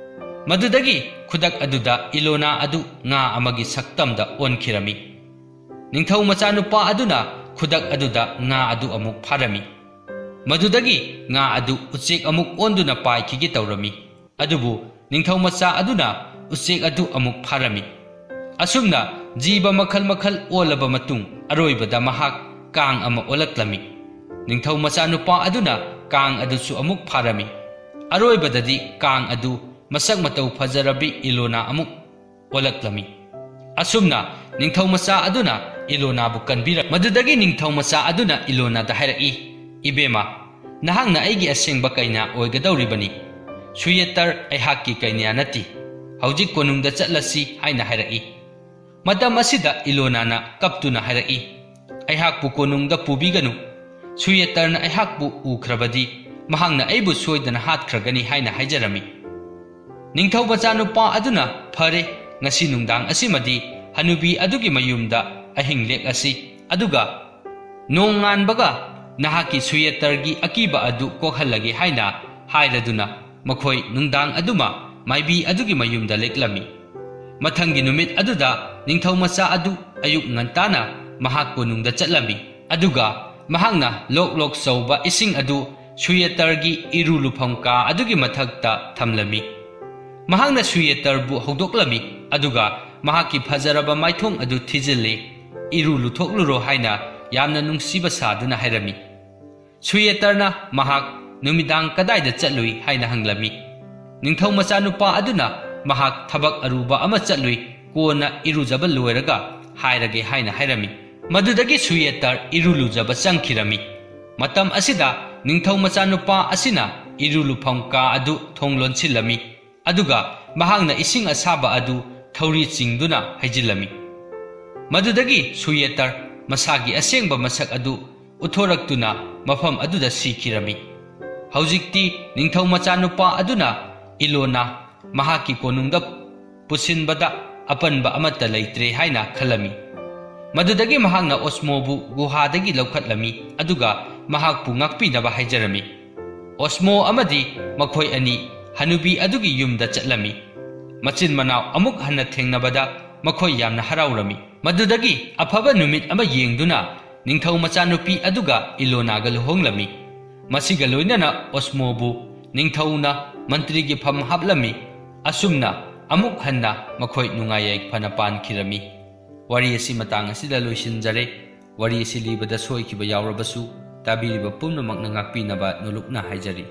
ꯃꯗꯨꯗꯒꯤ ꯈꯨꯗꯛ ꯑꯗꯨꯗ ꯏꯂꯣꯅꯥ ꯑꯗꯨ ꯉꯥ ꯑꯃꯒꯤ ꯁꯛꯇꯝꯗ ꯑꯣꯟꯈꯤꯔꯝꯃꯤ꯫ ꯅꯤꯡꯊꯧ ꯃꯆꯥꯅꯨꯄꯥ ꯑꯗꯨꯅ ꯈꯨꯗꯛ ꯑꯗꯨꯗ ꯉꯥ ꯑꯗꯨ ꯑꯃꯨꯛ ꯐꯥꯔꯝꯃꯤ꯫ ꯃꯗꯨꯗꯒꯤ ꯉꯥ ꯑꯗꯨ ꯎꯆꯦꯛ ꯑꯃꯨꯛ ꯑꯣꯟꯗꯨꯅ ꯄꯥꯏꯈꯤꯒꯦ ꯇꯧꯔꯝꯃꯤ꯫ ꯑꯗꯨꯕꯨ ꯅꯤꯡꯊꯧ ꯃꯆꯥ ꯑꯗꯨꯅ ꯎꯆꯦꯛ ꯑꯗꯨ ꯑꯃꯨꯛ ꯐꯥꯔꯝꯃꯤ꯫ ꯑꯁꯨꯝꯅ ꯖꯤꯕ ꯃꯈꯜ ꯃꯈꯜ ꯑꯣꯜꯂꯕ ꯃꯇꯨꯡ, ꯑꯔꯣꯏꯕꯗ ꯃꯍꯥꯛ ꯀꯥꯡ ꯑꯃ ꯑꯣꯜꯂꯛꯂꯝꯃꯤ꯫ ꯅꯤꯡꯊꯧ ꯃꯆꯥꯅꯨꯄꯥ ꯑꯗꯨꯅ ꯀꯥꯡ ꯑꯗꯨꯁꯨ ꯑꯃꯨꯛ ꯐꯥꯔꯝꯃꯤ꯫ ꯑꯔꯣꯏꯕꯗꯗꯤ ꯀꯥꯡ ꯑꯗꯨ ꯃꯁꯛ ꯃꯇꯧ ꯐꯖꯔꯕꯤ ꯏꯂꯣꯅꯥ ꯑꯃꯨꯛ ꯑꯣꯜꯂꯛꯂꯝꯃꯤ꯫ ꯑꯁꯨꯝꯅ ꯅꯤꯡꯊꯧ ꯃꯆꯥ ꯑꯗꯨꯅ ꯏꯂꯣꯅꯥꯕꯨ ꯀꯟꯕꯤꯔꯝꯃꯤ꯫ ꯃꯗꯨꯗꯒꯤ ꯅꯤꯡꯊꯧ ꯃꯆꯥ ꯑꯗꯨꯅ ꯏꯂꯣꯅꯥꯗ ꯍꯥꯏꯔꯛꯏ, "ꯏꯕꯦꯝꯃ, ꯅꯍꯥꯛꯅ ꯑꯩꯒꯤ ꯑꯁꯦꯡꯕ ꯀꯩꯅꯥ ꯑꯣꯏꯒꯗꯧꯔꯤꯕꯅꯤ꯫ ꯁꯨꯌꯦꯇꯔ ꯑꯩꯍꯥꯛꯀꯤ ꯀꯩꯅꯥ ꯅꯠꯇꯦ꯫ ꯍꯧꯖꯤꯛ ꯀꯣꯅꯨꯡꯗ ꯆꯠꯂꯁꯤ" ꯍꯥꯏꯅ ꯍꯥꯏꯔꯛꯏ꯫ ꯃꯇꯝ ꯑꯁꯤꯗ ꯏꯂꯣꯅꯥꯅ ꯀꯞꯇꯨꯅ ꯍꯥꯏꯔꯛꯏ, "ꯑꯩꯍꯥꯛꯄꯨ ꯀꯣꯅꯨꯡꯗ ꯄꯨꯕꯤꯒꯅꯨ꯫ ꯁꯨꯌꯦꯇꯔꯅ ꯑꯩꯍꯥꯛꯄꯨ ꯎꯈ꯭ꯔꯕꯗꯤ, ꯃꯍꯥꯛꯅ ꯑꯩꯕꯨ ꯁꯣꯏꯗꯅ ꯍꯥꯠꯈ꯭ꯔꯒꯅꯤ" ꯍꯥꯏꯅ ꯍꯥꯏꯖꯔꯝꯃꯤ꯫ ꯅꯤꯡꯊꯧ ꯃꯆꯥꯅꯨꯄꯥ ꯑꯗꯨꯅ, "ꯐꯔꯦ, ꯉꯁꯤ ꯅꯨꯡꯗꯥꯡ ꯑꯁꯤꯃꯗꯤ ꯍꯅꯨꯕꯤ ꯑꯗꯨꯒꯤ ꯃꯌꯨꯝꯗ ꯑꯍꯤꯡ ꯂꯦꯛꯂꯁꯤ, ꯑꯗꯨꯒ ꯅꯣꯡꯉꯥꯟꯕꯒ ꯅꯍꯥꯛꯀꯤ ꯁꯨꯌꯦꯇꯔꯒꯤ ꯑꯀꯤꯕ ꯑꯗꯨ ꯀꯣꯛꯍꯜꯂꯒꯦ" ꯍꯥꯏꯅ ꯍꯥꯏꯔꯗꯨꯅ, ꯃꯈꯣꯏ ꯅꯨꯡꯗꯥꯡ ꯑꯗꯨꯃ ꯃꯥꯏꯕꯤ ꯑꯗꯨꯒꯤ ꯃꯌꯨꯝꯗ ꯂꯦꯛꯂꯝꯃꯤ꯫ ꯃꯊꯪꯒꯤ ꯅꯨꯃꯤꯠ ꯑꯗꯨꯗ ꯅꯤꯡꯊꯧ ꯃꯆꯥ ꯑꯗꯨ ꯑꯌꯨꯛ ꯉꯟꯇꯥꯅ ꯃꯍꯥꯛ ꯀꯣꯅꯨꯡꯗ ꯆꯠꯂꯝꯃꯤ꯫ ꯑꯗꯨꯒ ꯃꯍꯥꯛꯅ ꯂꯣꯛ ꯂꯣꯛ ꯆꯧꯕ ꯏꯁꯤꯡ ꯑꯗꯨ ꯁꯨꯌꯦꯇꯔꯒꯤ ꯏꯔꯨ ꯂꯨꯐꯝ ꯀꯥ ꯑꯗꯨꯒꯤ ꯃꯊꯛꯇ ꯊꯝꯂꯝꯃꯤ꯫ ꯃꯍꯥꯛꯅ ꯁꯨꯌꯦꯇꯔꯕꯨ ꯍꯧꯗꯣꯛꯂꯝꯃꯤ, ꯑꯗꯨꯒ ꯃꯍꯥꯛꯀꯤ ꯐꯖꯔꯕ ꯃꯥꯏꯊꯣꯡ ꯑꯗꯨ ꯊꯤꯖꯤꯜꯂꯤ꯫ "ꯏꯔꯨ ꯂꯨꯊꯣꯛꯂꯨꯔꯣ" ꯍꯥꯏꯅ ꯌꯥꯝꯅ ꯅꯨꯡꯁꯤꯕ ꯁꯥꯗꯨꯅ ꯍꯥꯏꯔꯝꯃꯤ꯫ ꯁꯨꯌꯦꯇꯔꯅ ꯃꯍꯥꯛ ꯅꯨꯃꯤꯗꯥꯡ ꯀꯗꯥꯏꯗ ꯆꯠꯂꯨꯏ ꯍꯥꯏꯅ ꯍꯪꯂꯝꯃꯤ꯫ ꯅꯤꯡꯊꯧ ꯃꯆꯥꯅꯨꯄꯥ ꯑꯗꯨꯅ ꯃꯍꯥꯛ ꯊꯕꯛ ꯑꯔꯨꯕ ꯑꯃ ꯆꯠꯂꯨꯏ, ꯀꯣꯟꯅ ꯏꯔꯨꯖꯕ ꯂꯣꯏꯔꯒ ꯍꯥꯏꯔꯒꯦ ꯍꯥꯏꯅ ꯍꯥꯏꯔꯝꯃꯤ꯫ ꯃꯗꯨꯗꯒꯤ ꯁꯨꯌꯦꯇꯔ ꯏꯔꯨ ꯂꯨꯖꯕ ꯆꯪꯈꯤꯔꯝꯃꯤ꯫ ꯃꯇꯝ ꯑꯁꯤꯗ ꯅꯤꯡꯊꯧ ꯃꯆꯥꯅꯨꯄꯥ ꯑꯁꯤꯅ ꯏꯔꯨ ꯂꯨꯐꯝ ꯀꯥ ꯑꯗꯨ ꯊꯣꯡ ꯂꯣꯟꯁꯤꯜꯂꯝꯃꯤ, ꯑꯗꯨꯒ ꯃꯍꯥꯛꯅ ꯏꯁꯤꯡ ꯑꯁꯥꯕ ꯑꯗꯨ ꯊꯧꯔꯤ ꯆꯤꯡꯗꯨꯅ ꯍꯩꯖꯤꯜꯂꯝꯃꯤ꯫ ꯃꯗꯨꯗꯒꯤ ꯁꯨꯌꯦꯇꯔ ꯃꯁꯥꯒꯤ ꯑꯁꯦꯡꯕ ꯃꯁꯛ ꯑꯗꯨ ꯎꯠꯊꯣꯔꯛꯇꯨꯅ ꯃꯐꯝ ꯑꯗꯨꯗ ꯁꯤꯈꯤꯔꯝꯃꯤ꯫ ꯍꯧꯖꯤꯛꯇꯤ ꯅꯤꯡꯊꯧ ꯃꯆꯥꯅꯨꯄꯥ ꯑꯗꯨꯅ ꯏꯂꯣꯅꯥ ꯃꯍꯥꯛꯀꯤ ꯀꯣꯅꯨꯡꯗ ꯄꯨꯁꯤꯟꯕꯗ ꯑꯄꯟꯕ ꯑꯃꯠꯇ ꯂꯩꯇ꯭ꯔꯦ ꯍꯥꯏꯅ ꯈꯜꯂꯝꯃꯤ꯫ ꯃꯗꯨꯗꯒꯤ ꯃꯍꯥꯛꯅ ꯑꯣꯁꯃꯣꯕꯨ ꯒꯨꯍꯥꯗꯒꯤ ꯂꯧꯈꯠꯂꯝꯃꯤ, ꯑꯗꯨꯒ ꯃꯍꯥꯛꯄꯨ ꯉꯥꯛꯄꯤꯅꯕ ꯍꯥꯏꯖꯔꯝꯃꯤ꯫ ꯑꯣꯁꯃꯣ ꯑꯃꯗꯤ ꯃꯈꯣꯏ ꯑꯅꯤ ꯍꯅꯨꯕꯤ ꯑꯗꯨꯒꯤ ꯌꯨꯝꯗ ꯆꯠꯂꯝꯃꯤ꯫ ꯃꯆꯤꯟ ꯃꯅꯥꯎ ꯑꯃꯨꯛ ꯍꯟꯅ ꯊꯦꯡꯅꯕꯗ ꯃꯈꯣꯏ ꯌꯥꯝꯅ ꯍꯔꯥꯎꯔꯝꯃꯤ꯫ ꯃꯗꯨꯗꯒꯤ ꯑꯐꯕ ꯅꯨꯃꯤꯠ ꯑꯃ ꯌꯦꯡꯗꯨꯅ ꯅꯤꯡꯊꯧ ꯃꯆꯥꯅꯨꯄꯤ ꯑꯗꯨꯒ ꯏꯂꯣꯅꯥꯒ ꯂꯨꯍꯣꯡꯂꯝꯃꯤ꯫ ꯃꯁꯤꯒ ꯂꯣꯏꯅꯅ ꯑꯣꯁꯃꯣꯕꯨ ꯅꯤꯡꯊꯧꯅ ꯃꯟꯇ꯭ꯔꯤꯒꯤ ꯐꯝ ꯍꯥꯞꯂꯝꯃꯤ꯫ ꯑꯁꯨꯝꯅ ꯑꯃꯨꯛ ꯍꯟꯅ ꯃꯈꯣꯏ ꯅꯨꯡꯉꯥꯏ ꯌꯥꯏꯐꯅ ꯄꯥꯟꯈꯤꯔꯝꯃꯤ꯫ ꯋꯥꯔꯤ ꯑꯁꯤ ꯃꯇꯥꯡ ꯑꯁꯤꯗ ꯂꯣꯏꯁꯤꯟꯖꯔꯦ꯫ ꯋꯥꯔꯤ ꯑꯁꯤ ꯂꯤꯕꯗ ꯁꯣꯏꯈꯤꯕ ꯌꯥꯎꯔꯕꯁꯨ, ꯇꯥꯕꯤꯔꯤꯕ ꯄꯨꯝꯅꯃꯛꯅ ꯉꯥꯛꯄꯤꯅꯕ ꯅꯣꯂꯨꯛꯅ ꯍꯥꯏꯖꯔꯤ꯫